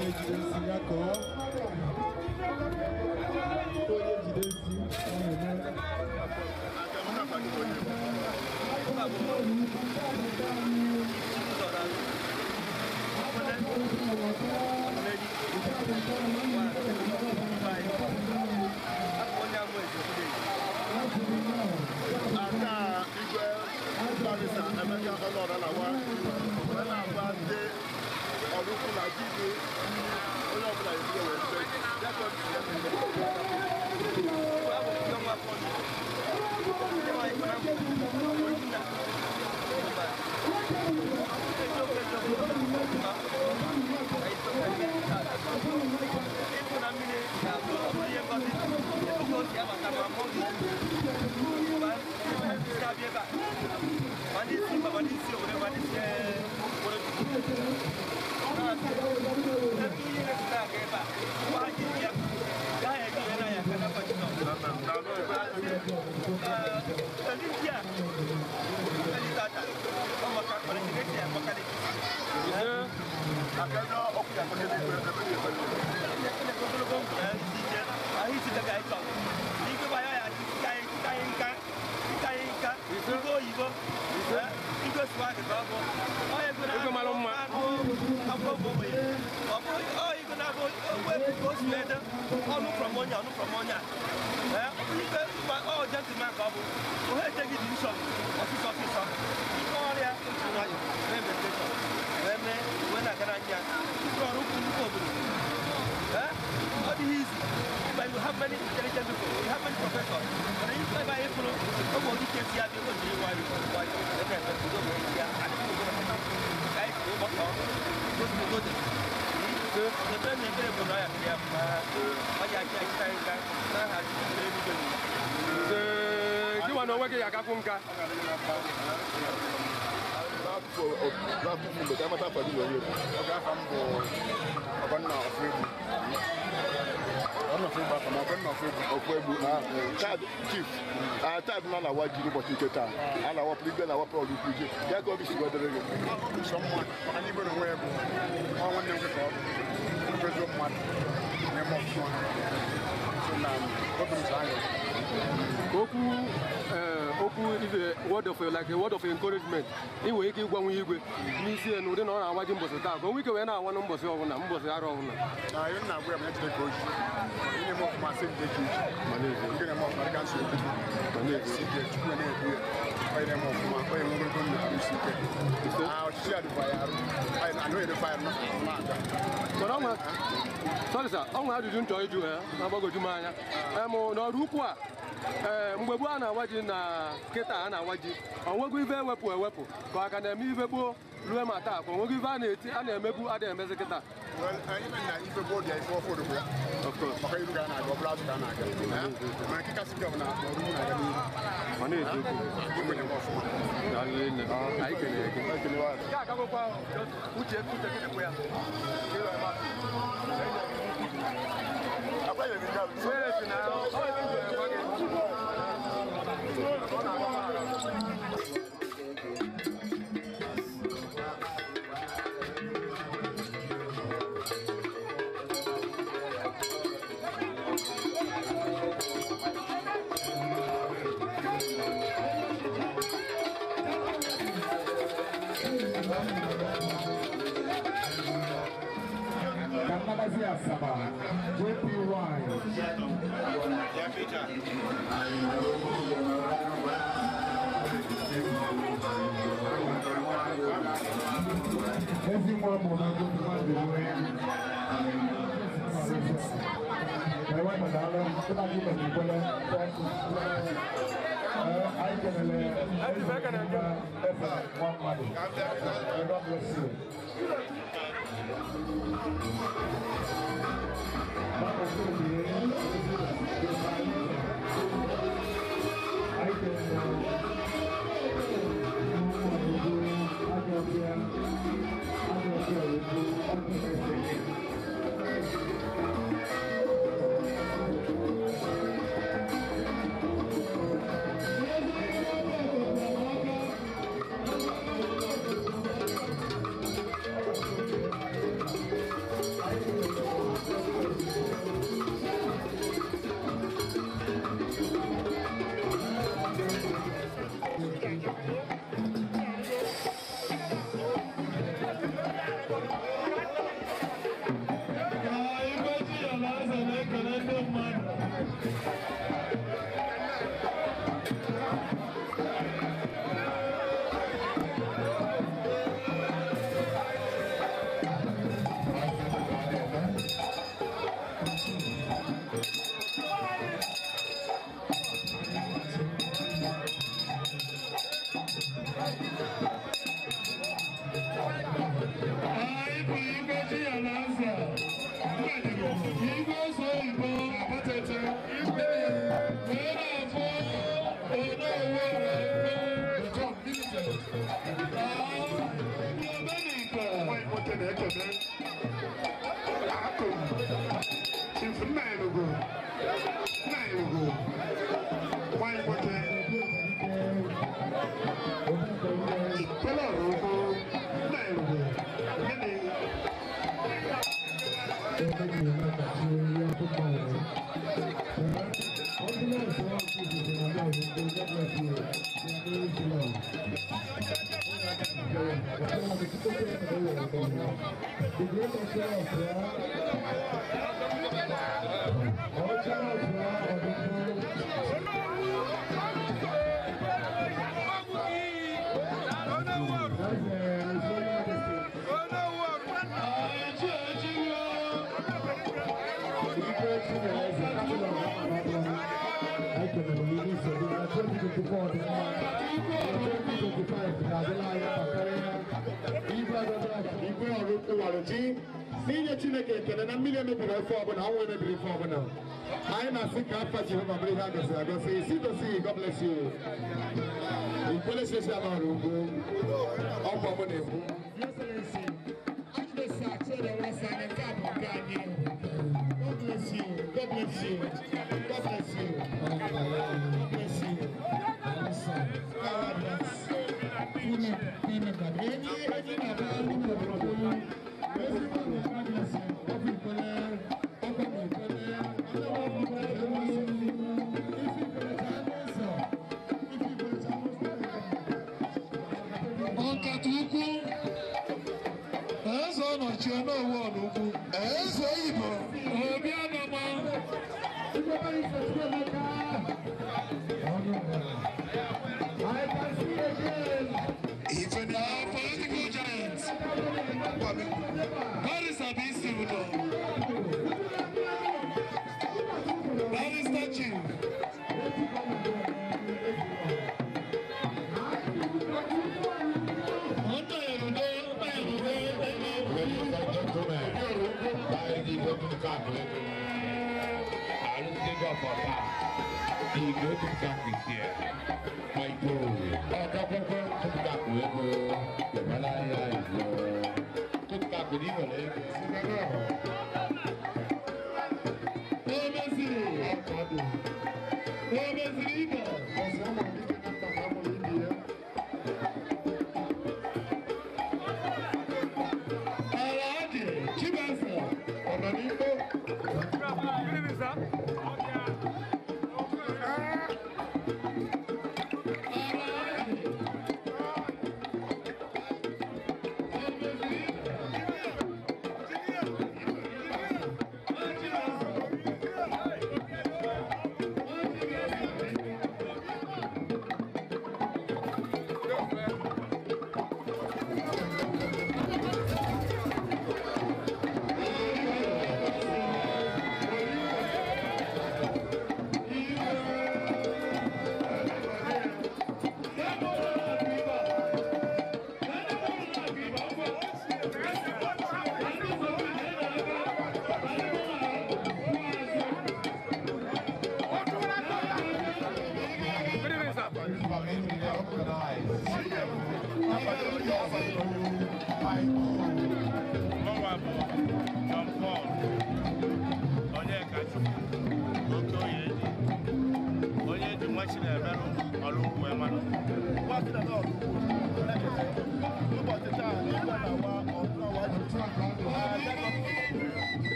Speaker 9: Onye jide isi ya kọọ. Onye jide isi ọ na-eme.
Speaker 3: Aka igwe barista Emeka Ọnọra na-awa wee na-agwa ndị Ọraukwu na ji bụ onye ọbụla ebido wee fee ji ya ka ọ dị ya.
Speaker 8: Gịwa na onwe gị ya agakwu nka.
Speaker 3: Chief, taa na na-awa ji n'ụbọchị nke taa a na-awapụrụ igwe na-awapụrụ Ọraukwu ji ya ka obi si wedere gị.
Speaker 10: Sọ mma maka na igwe na onwe ya bụ nwa nwanne m nwoke ka ọ bụ ezigbo mmadụ na-eme ọfụma, so na obi m sọ aṅụrị.
Speaker 8: Okwu okwu is a word of like a word of encouragement. Ị nwere ike ịgwanwe igwe n'isi ya n'ụdị na ọ na-awa ji mbọsị taa ka o nwee ike wee na-awa na mbọsị ọbụla mbọsị arọ ọbụla.
Speaker 10: Na ihe m na-agwa ya bụ ya jide ka o ji onye na-eme ọfụma sị jide ka o ji nke na-eme ọfụma dịka nsọ ekwu si ike Chukwu na-edu ya onye na-eme ọfụma onye nwe ogologo ndụ arụ isi ike. Ọchịchị ya dịkwa ya arụ anyị anaghị edekwa ya arụ na-aga.
Speaker 8: Mana ọ nwere sorry sir, ọ nwere ajụjụ m chọrọ ịjụ ya na-agbagwoju m anya. N'Ọraukwu a mgbe gboo a na-awa ji na kịta a na-awa ji ọ nwego ife ewepụ ewepụ ka ọ ka na-eme ife gboo ruo ma taa ka ọ nwego ife a na-eti a na-emebu adịghị emezi kịta.
Speaker 10: Ime na ife gboo dị ya ife ọfụ dịkwa ya maka iru ka a na-aga ọ bụla azụ ka a na-aga mana nke kasị nke bụ na Ọraukwu na-aga n'ihu.
Speaker 8: Ọ na-eziokwu.
Speaker 10: Igwe na-eme ọfụma.
Speaker 8: Anyị kelere gị.
Speaker 9: Kanagazi Asaba, JPY. Ezi nwa mụ na ndị mmadụ nwee. Ewe madalụ, ndị na-agụ mejikwele. Anyị kelele eze nwa mmadụ. God bless you. N'inye Chineke ekele na mmiri emebiri ofe ọbụla, ọnwụ emebiri ife ọbụla. Anyị na-asị ka afa Jehova bụrụ ihe a gọziri agọzi. Si gosi, God bless you. Ikwele sesi ala ọrụ ugbo, ọkwa ọbụla ekwu.
Speaker 6: God bless you. God bless you. God bless you. God bless you.
Speaker 7: Ọkàtúkú eze ọnọchi onowu ọnụukwu eze oyibo obi anọma. Ife na political giant Barrister B. Sibudo, Barrister Chief.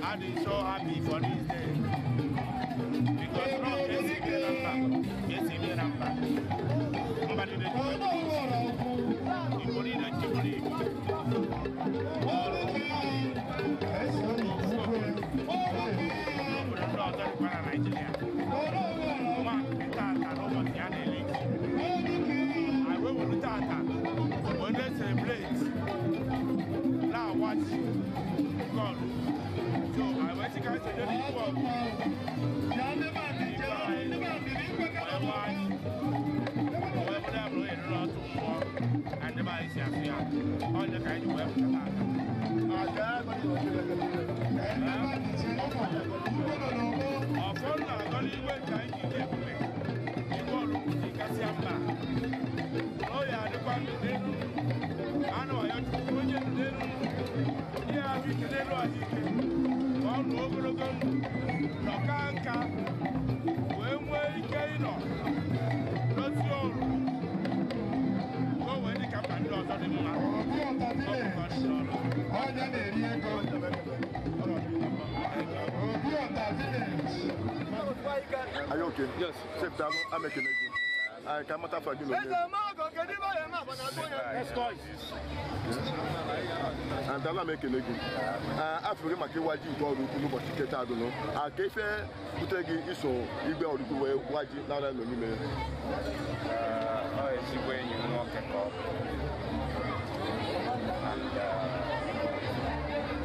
Speaker 18: I'm so happy for this day because not basic number, somebody that you need to believe. I will when they celebrate now watch God. So anyị wee sị ka anyị sonyere igwe ọrụ igwe anyị wee waa ji wee bụrụ ya bụrụ eriri ọtụ mmụọ ka ndị be anyị si asụ ya onye ka anyị ji wee pụta taata. Ọfọ na-agọ n'igwe nke anyị ji dị ebube igwe ọrụ ji kasịa mba o ya adịkwa ndụ n'elu anụ ọyọ chukwu onye ndụ n'elu ndị ahụike n'elu ahụike ka ọ nọ ogologo ndụ nọka nka wee nwee ike ịnọ dozie ọrụ ka o wee dị ka mba ndị ọzọ dị mma. Ọ bụ ka ọ dị n'ọrụ.
Speaker 13: Are you okay? Yes. Safe down. I'm making it. I can matter for you. And I'm making it. After my Waji go to Ketagano, I gave a Putegi Iso, Igbe or Waji, Nara no Nime.
Speaker 18: It's when you walk a cup. And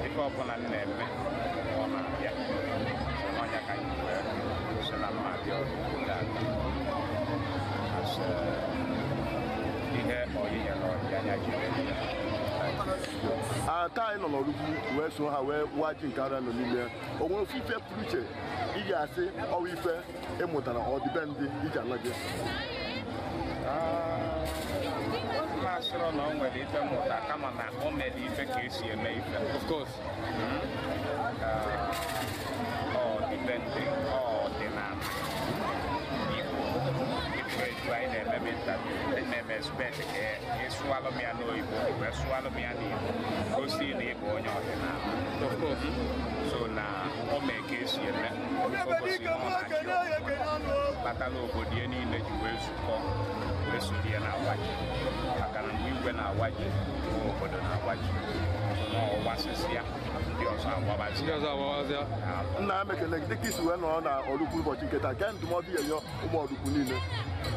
Speaker 18: if open and name, yeah. So na mmadụ as ihe oyiye na ọdịanya jiri.
Speaker 13: Taa anyị nọ n'Ọrụkwu wee so ha wee waa ji nke ara nọ n'ime o nwere ofu ife pụrụ iche ị ga-asị ọwa ife ịmụtara ọdịbendị iji ala gị.
Speaker 18: Masịrị na o nwere ife mmụta kama na o mere ife ka esi eme ife. Of course. Ọ dịbendị ọdịnala Igbo ife etu anyị na-ememe ntabi na-eme expect ka ị sụalụ m ya n'oyibo wee sụalụ m ya n'Igbo gosi na ị bụ onye ọdịnala. Of course. So na o mee ka esi eme o gosi na ọ na-achị kpatara obodo ya niile ji wee zukọ wee soro ya na-awa ji maka na mgbe igwe na-awa ji obodo na-awa ji na ọwasịsịa ndị ọzọ awabazịa.
Speaker 13: Nna m ekele gị dịka isi wee nọrọ na Ọrụkwu ụbọchị nke taa kee ndụmọdụ ya nye ụmụ Ọrụkwu niile.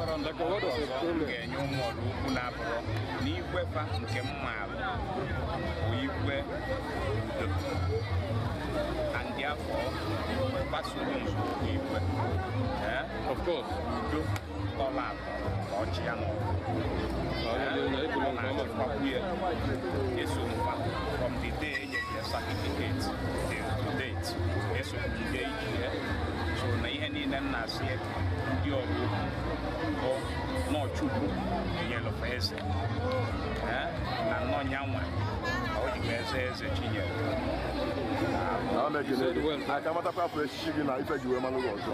Speaker 18: Ọzọ m ga-enye ụmụ Ọrụkwu na-abụrụ n'igwe fa nke mma bụ igwe udo and therefore gbasoro nzọụkwụ igwe. Of course. Udo tọrọ atọ ka ọchị ya n'ọrụ ọ na-achịkwakwu ya eso mfa from the day e nyere ya certificate till to date eso jide iji ya so na ihe niile m na-asị ndị ọrụ bụ n'ọchukwu nyelụfa eze na nnọnyanwa ka o jikwa eze eze chinyere.
Speaker 13: Aka matakwa afọ echichi gị na ife ji wee manụ ụlọ ọzọ.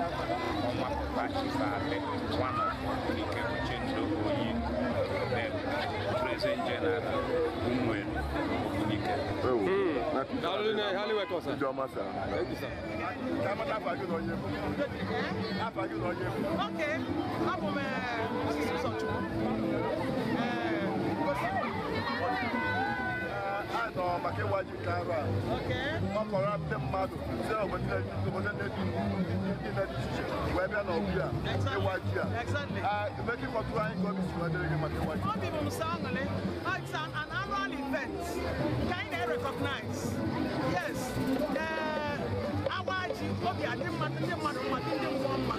Speaker 18: Ọnwa pụta chifa adị one of Ogbunike Uchendo Oyi, the President General Umuelu Ogbunike.
Speaker 19: Okay, abụ m Mrs. Ụzọchukwu.
Speaker 13: Anọ maka ịwa ji nke arụ a ọ kọrọ ndị mmadụ si obodo ndị dị iche iche wee bịa n'ọbụ a ịwa ji a mekịkọtụrụ anyị ka obi si wee dịrị gị maka ịwa ji.
Speaker 19: Obi bụ m sọ aṅụrị. It's an annual event ka anyị na-recognize. Yes, awa ji obi adị mmadụ ndị mmadụ mmadụ ndị mmụọ mma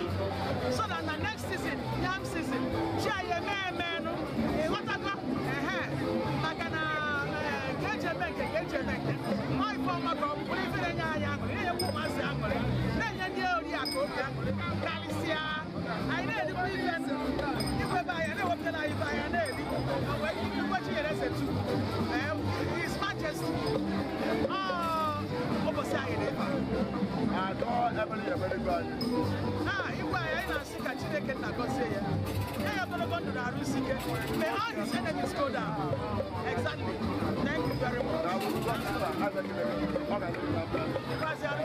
Speaker 19: so that na next season yam season chi anyị eme emenụ ịghọtago ehe maka na ka eji eme nke ka eji eme nke ọ ife ọma ka ọ bụrụ ife na-enye anyị aṅụrị na-enyekwa ụmụazị aṅụrị na-enye ndị oriakụ obi aṅụrị karịsịa anyị na-erikwa ife igwe be anyị na-ewepụtara anyị ife anyị na-eri igwe Chinyere Eze tu His Majesty ọ ụbọchị anyị na-ebe igwe anyị anyị na-asị ka Chineke nna gọzie ya nye ya ogologo ndụ na arụ isi ike. May all his enemies go down. Exactly. Thank you very much. Ịgbaziara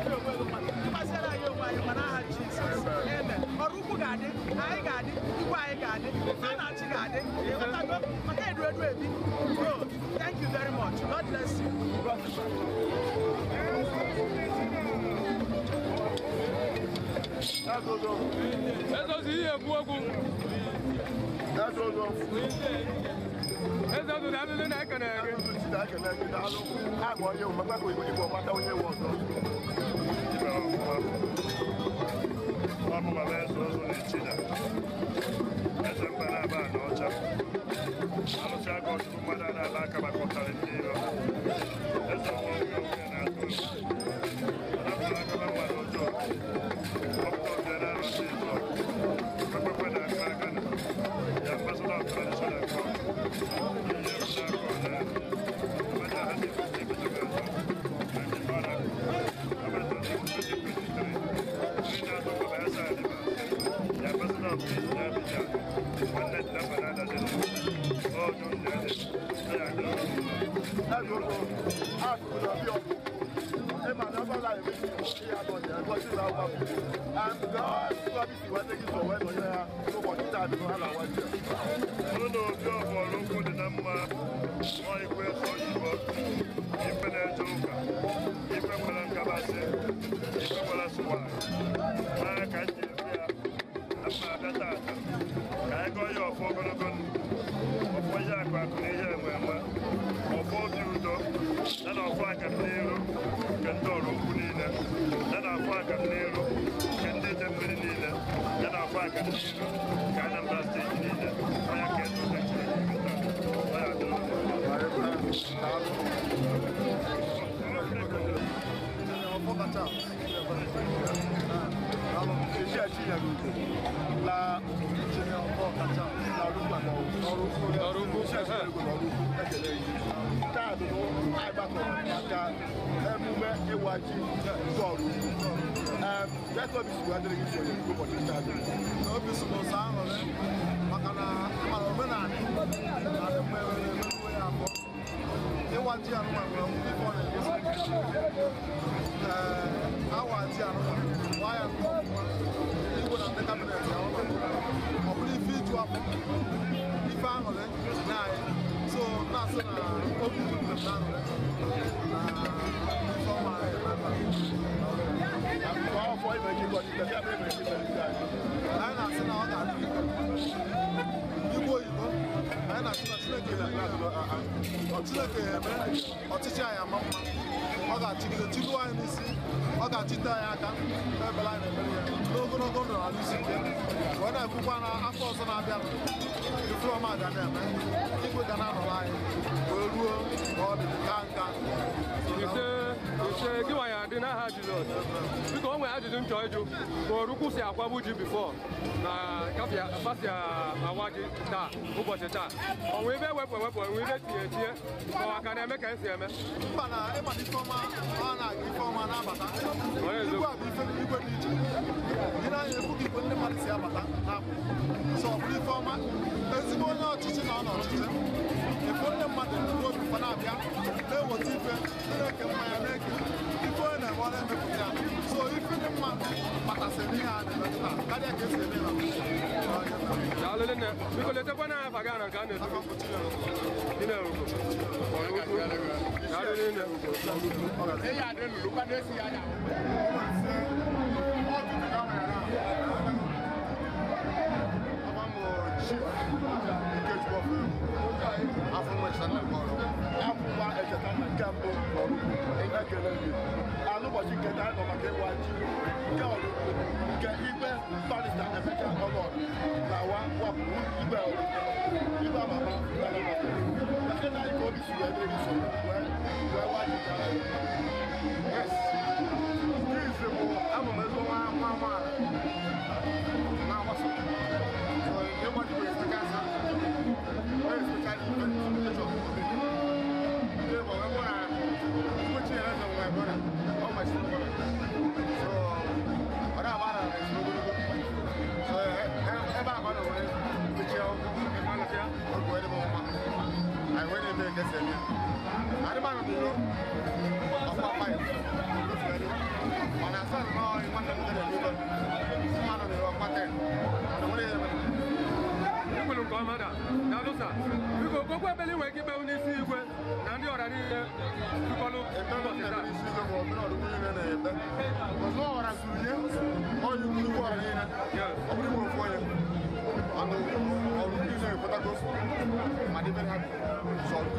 Speaker 19: anyị onwe anyị ma n'aha Jizọs. Amen. Ọrụ ukwu ga-adị, anyị ga-adị, igwe anyị ga-adị, a na-achị ga-adị. Ịghọtago? Maka edu edu ebi. Good. Thank you very much. God bless you.
Speaker 8: Ezozi ihe ekwu okwu.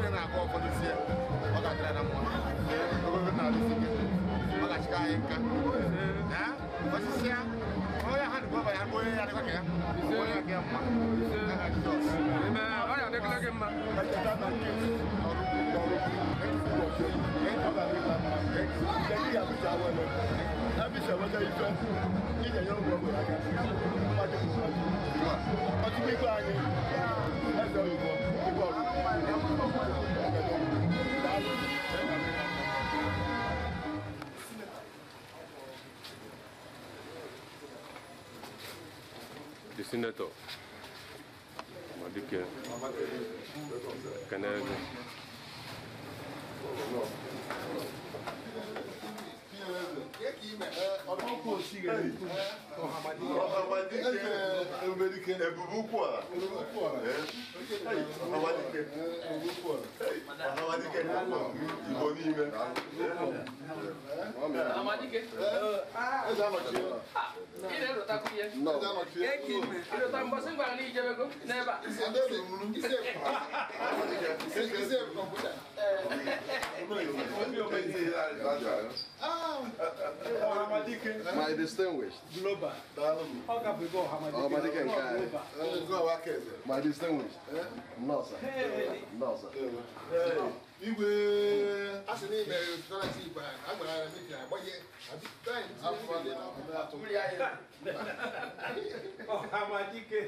Speaker 10: Onye na-agụ ụfọdụ si ya, ọ ga-adịrị na mma. Ogologo na alụsi ike. Ọ ga-achịkọ anyị nka. Osisi ya, onye ha dịkwa ya, onye ya dịkwa ka ya. Onye ya ka ya mma. Aha Jizọs.
Speaker 8: Ọ ya adịkwa gị mma.
Speaker 14: The senator, Madike, Kenege.
Speaker 20: My distinguished.
Speaker 17: Global.
Speaker 20: Ọhamadike nke anyị. My distinguished. No, sir. No, sir.
Speaker 16: Igwe. A sị na ị mere otu Igbo a gwara ya meeting agbanye.
Speaker 17: Ọhamadike.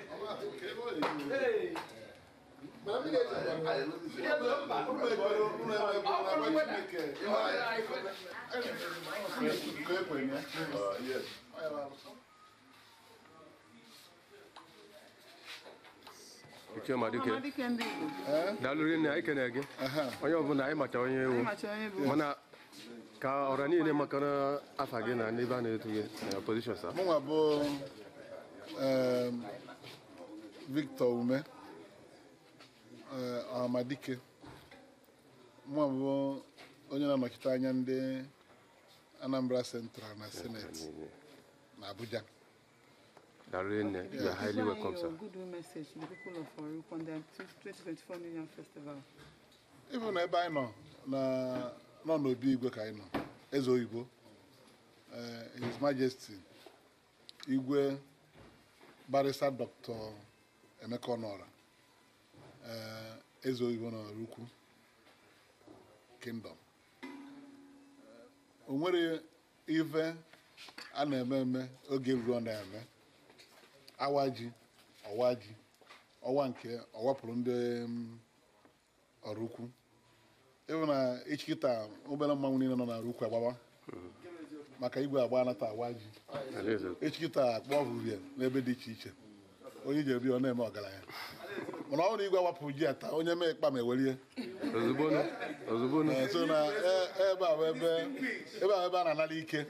Speaker 14: Ichie Madike, daalụ rinne, anyị kene gị. Onye ọbụla anyị macha onye ewu. Mana ka ọra niile makara afa gị na n'ebe a na-etu gị na position sa.
Speaker 3: Mụnwa bụ Victor Ume Ọhamadike. Mụnwa bụ onye na-anọchite anya ndị Anambra Central na Senate na Abuja.
Speaker 14: Daalụ rinne, you are highly welcome, sir.
Speaker 21: Good message to the people of Oraukwu on the 2024 New Yam Festival.
Speaker 3: Even ebe anyị nọ na nọ n'obi igwe ka anyị nọ, Eze Oyibo, His Majesty Igwe Barrister Dr. Emeka Ọnụọra, Eze Oyibo na Oraukwu Kingdom. O nwere ife a na-eme eme oge ruru ọ na-eme. Awa ji, ọwa ji, ọwa nke ọ wapụrụ ndị Oraukwu. Ịhụ na echikịta obere mmanwụ niile nọ na Oraukwu agbawa maka igwe agba anata awa ji. Echikịta akpọ ọhụrụ n'ebe dị iche iche. Onye ji ebi ọ na-eme ọgaranya. Mana ọ bụrụ na igwe awapụ ji ata, onye mee ịkpa ma ewerie.
Speaker 14: Ozugbo.
Speaker 3: So na ebe a bụ ebe a na-anara ike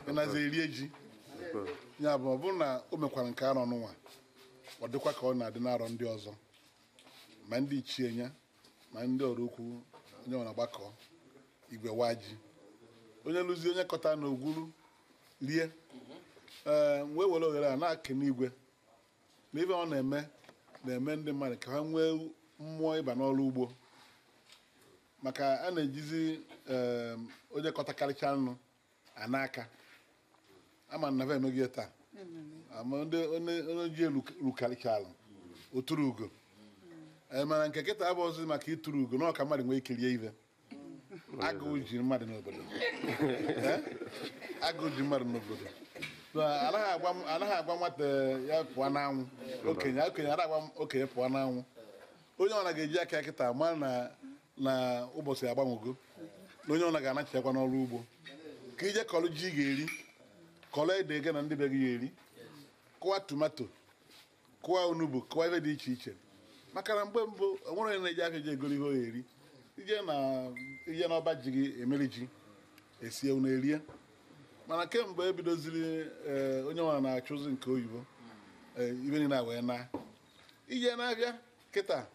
Speaker 3: ịnazi erie ji. Ya bụ ọ bụrụ na o mekwara nke arọ n'ụwa, ọ dịkwa ka ọ na-adị n'arọ ndị ọzọ. Ma ndị ichie ya, ma ndị Oraukwu, onye nwere agbakọ igwe waa ji. Onye lụzie onye kọta na ogwuru rie. Ee, wee were ohere a na-akene igwe na ibe ọ na-eme na-eme ndị mmadụ ka ha nwee mmụọ ịba n'ọrụ ugbo. Maka a na-ejizi onye kọtakarịcha nnu ana aka. Ama na fa emeghị taa. Ama ndị onye ji elu rukarịchalụ o turu ugo. Mana nke kịta abụ ọzọ maka ịtụrụ ugo na ọka mmadụ nwee ike rie ibe. Agụụ ji mmadụ n'obodo. Agụụ ji mmadụ n'obodo. Anaghị agwa nwata ya pụọ n'anwụ. Okenye anaghị agwa okenye pụọ n'anwụ. Onye ọna ga-eji aka kịta mara na ụbọchị agbanwego na onye ọna ga-anachiakwa n'ọrụ ugbo. Ka ije kọrọ ji ga-eri, kọrọ ede gị na ndị be gị ga-eri, kụwa tomato, kụwa onugbu, kụwa ebe dị iche iche. Maka na mgbe mbụ o nwere onye na-eji afịa ji egoro ihe ọ ga-eri. Ije n'ọba ji gị emeri ji esie unu erie. Mana kemgbe ebidoziri onye nwa na-achụzi nke oyibo, ibe niile wee na ije na-abịa kịta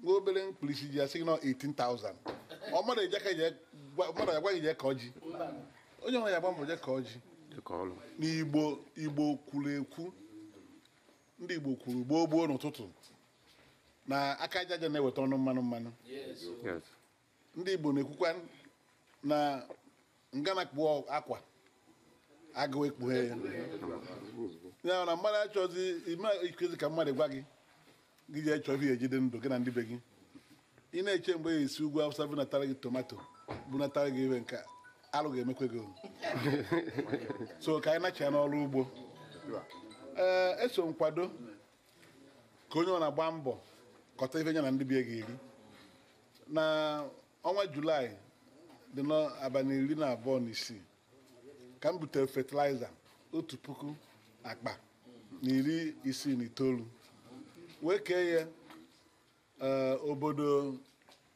Speaker 3: nwa obere mkpirisi ji asị gị nọ 18,000. Ọ mmadụ agwa gị jee kọọ ji. Onye nwa ya agba mbọ jee kọọ ji. N'Igbo Igbo kwuru ekwu, ndị Igbo kwuru gboo gboo n'ụtụtụ
Speaker 1: Na aka aja aja na-eweta ọnụ mmanụ mmanụ. Ndị Igbo na-ekwukwa na ngana kpụọ akwa agụụ ekpughe ya. Ya na mmadụ achọzi ime ikezi ka mmadụ gwa gị gị jee chọọ ife ejide ndụ gị na ndị be gị. Ị na-eche mgbe esi ugwu Awụsa bunatara gị tomato bunatara gị ibe nke alụ ga-emekwe gị. So ka anyị nachia n'ọrụ ugbo. Ee, eso nkwado ka onye ọ na-agba mbọ kọta ife ya na ndị bie ga-eri. Na ọnwa Julaị dị n'abalị 26 ka m butere fatịlaịza 1,000 akpa na 69 wee kee ya obodo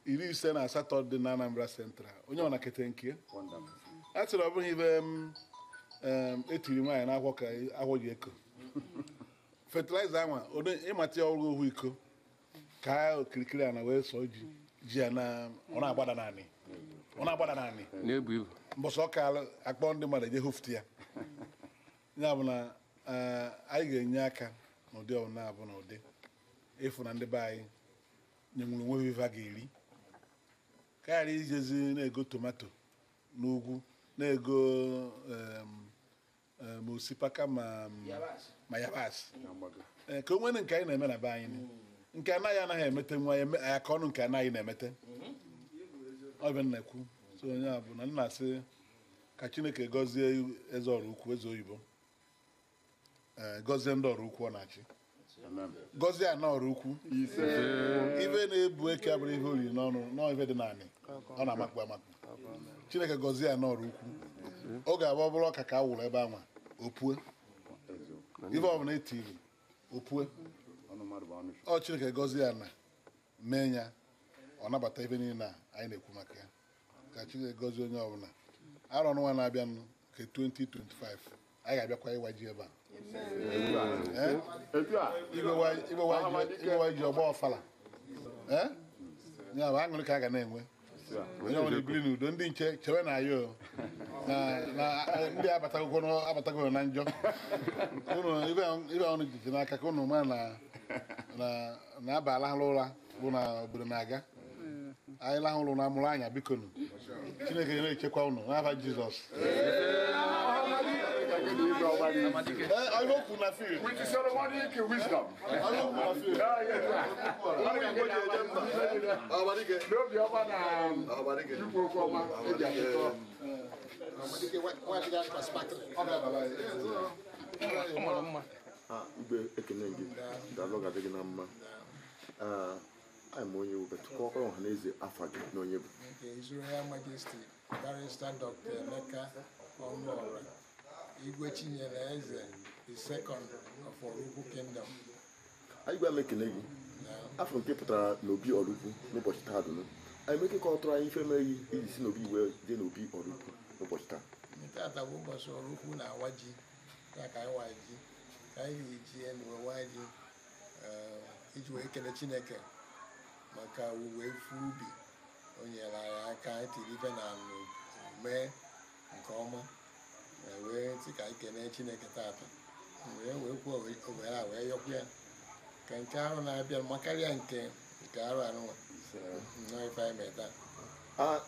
Speaker 1: 58 dị na Anambra Central. Onye ọ na-ekete nke a sịrị ọ bụghị ibe etiri nwaanyị n'akwọ ka akwọ ji eko. Fatịlaịza anwa ịmata ya ọrụ ohu iko ka okirikiri a na wee sọ ji ya na ọ na-agbada naanị. Ọ na-agbada naanị. Mbọsị ọka akpọ ndị mmadụ eje hofute ya. Ya bụ na anyị ga-enye aka n'ụdị ọbụla abụ n'ụdị ịfụ na ndị be anyị nyenwere onwe ife a ga-eri. Ka ghara ijezi na-ego tomato n'ugwu na-ego ma osikapa ma yabasị. Ka o nwere nke anyị na-eme na be anyị nke anaghị emete nwa ya ka ọnụ nke anaghị na-emete. Ọ bụ nna-ekwu. So onye a bụ na nna asị ka Chineke gọzie eze Oraukwu, eze oyibo, gọzie ndị Oraukwu ọ na-achị, gọzie ana Oraukwu. Ife na-ebu eke abụrụ ihe oriri n'ọnụ nọọ ife dị naanị ọ na-amakpu amakpu. Chineke gọzie ana Oraukwu. Ọ ga-abụ ọ bụrụ ọka ka a wụrụ ebe anwa opue, ife ọbụla etiri opue. Ọ Chineke gọzie ana mee ya ọ nabata ife niile a anyị na-ekwu maka ya. Ka Chineke gọzie onye ọbụla. Arọ n'ụwa na-abịanụ nke 2025 anyị ga-abịakwa ịwa ji ebe a. Igwe ji ọgba ọfala. Ya bụ aṅụrị ka a ga na-enwe. Onye ọbụla ebiri n'udo, ndị nche chewe na ya na ndị abatago na njọ. Ibe ọnụ jiji n'aka ka ụnụ ma na aba alahụla ụra bụ na obodo na-aga. Anyị lahụrụ na amụrụ anya biko nụ. Chineke na-echekwa ụnụ n'afa Jizọs.
Speaker 4: With Solomonic wisdom.
Speaker 20: Igwe ekene gị daalụ ga-adị gị na mma. Anyị ma onye bụ tụkọkọrọ ọha na eze afa gị na onye bụ.
Speaker 22: His Royal Majesty Barrister Dr. Emeka Ọnụọra, Igwe Chinyere Eze the second of Oraukwu Kingdom.
Speaker 20: Anyị gwa m ekele gị afọ nke pụtara n'obi Oraukwu n'ụbọchị taa dụnụ. Anyị meke ka ọ tụrụ anyị ife mere iji si n'obi wee jee n'obi Oraukwu n'ụbọchị taa.
Speaker 22: Tata bụ ụbọchị Oraukwu na-awa ji, ya ka anyị wa ji, ka anyị ga-eji elu wa ji iji wee kele Chineke maka owuwe ife ubi o nyere anyị aka anyị tiri ife na mee nke ọma wee sị ka anyị kelee Chineke tata wee kwuo ohere a wee yọkwu ya ka nke arụ na-abịa ma karịa nke arụ anụnwa nnọọ ife anyị mee taa.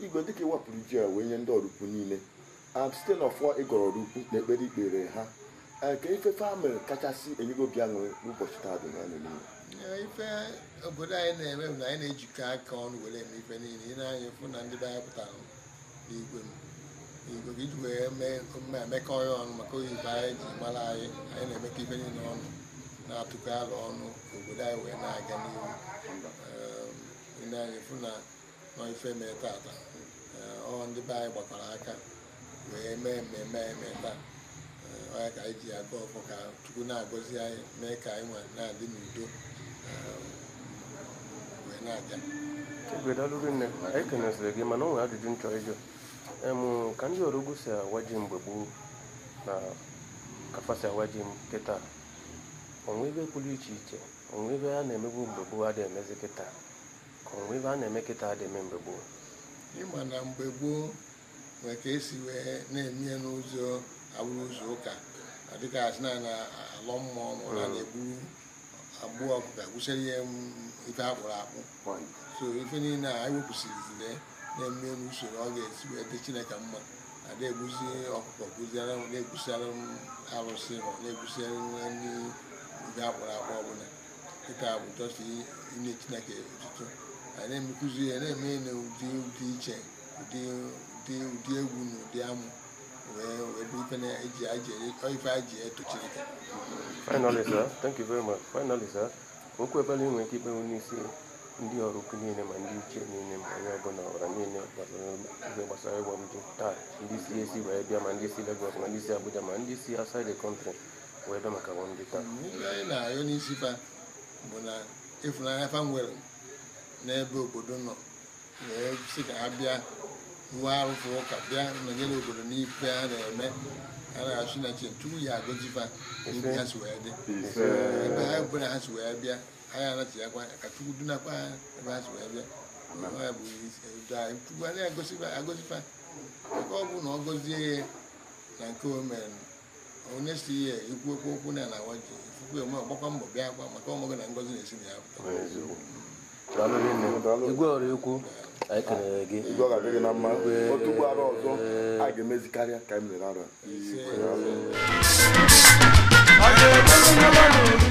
Speaker 20: Igwe dịka ịwapụrụ ji a wee nye ndị Oraukwu niile site n'ọfọ ịgọrọ Oraukwu na ekpere ikpere ha ka ife famịlị kachasị enyego obi aṅụrị n'ụbọchị taa dị na niile.
Speaker 22: Ife obodo anyị na-eme bụ na anyị na-ejikọ aka ọnụ were eme ife niile. Ị na-anya fụ na ndị be anyị pụtara n'igwe igwe iji wee mee omume emekọ ya ọnụ maka oyibo anyị ji mara anyị anyị na-emekọ ife niile ọnụ na-atụkọ alụ ọnụ ka obodo anyị wee na-aga n'ihu. Ị na-anya fụ na nọ ife mee tata ọ ndị be anyị gbakọrọ aka wee mee mmemme anyị mee taa. Ọ ya ka anyị ji agụ ọfọ ka Chukwu na-agọzi anyị mee ka anyị nwa na-adị n'udo wee na-aga.
Speaker 14: Igwe daalụ rinne, anyị kenesịrị gị mana o nwere ajụjụ m chọrọ ịjụ. Ka ndị Oraukwu si awa ji mgbe gboo na ka fa si awa ji kịta, onwe ebe pụrụ iche iche, onwe ebe a na-emebu mgbe gboo adịghị emezi kịta, ka onwe ebe a na-eme kịta adịghị eme mgbe gboo.
Speaker 22: Ịma na mgbe gboo nwere ka esi wee na-eme n'ụzọ awụrụ ụzọ ụka dịka asị na na-alọ mmụọ ma na na-egburu agbụ ọkụkọ agwụsịrị ya ife akpụrụ akpụ. So ife niile a anyị wepụsịrị na-eme n'usoro ọ ga-esi wee dị Chineke mma. Ada egbuzi ọkụkọ gbuziara na-egbusiara arụsị ma na-egbusiara ndị ife akpụrụ akpụ ọbụla. Kịta bụ jọst inye Chineke otuto. Anyị na-emekụzi ya na-eme n'ụdị dị iche, ụdị egwu na ụdị amụ wee bụ ife na-eji ife anyị ji eto Chineke.
Speaker 14: Finally, sir, thank you very much. Finally, sir, okwu ebele inwe ike ikpe n'isi ndị Oraukwu niile ma ndị ichie niile ma onye ọbụla ọra niile ihe gbasara ịgba m ji taa, ndị si esi wee bịa ma ndị si Lagos ma ndị si Abuja ma ndị si outside the country wee bịa maka ndị taa.
Speaker 22: Ihe anyị na-arịọ n'isi fa bụ na ịfụnanya fa nwere n'ebe obodo nọ wee sị ka ha bịa nwa arụfụ ụka bịa nọnyere obodo n'ife a na-eme. A na-asụ na chi Chukwu ya agọzi fa ebe ha si wee dị, ebe ha ebere ha si wee bịa. Anyị anachighakwa ka Chukwu dunakwa ha ebe ha si wee bịa. Ọ bụ Chukwu a na-agọzi fa maka ọ bụ na ọ gọzie ya na nke o mere onye si ya ikwu okwu okwu na na-awa ji ifuku eme ọgbakwa mbọ bịa akwa maka ọmọgọ na ngọzi na-esi na ya pụta.
Speaker 14: Igwe Oraukwu, anyị kelere gị.
Speaker 20: Igwe ọ ga-adị gị na mma. Otu ugbo arọ ọzọ a ga-emezi karịa ka anyị mere arọ a.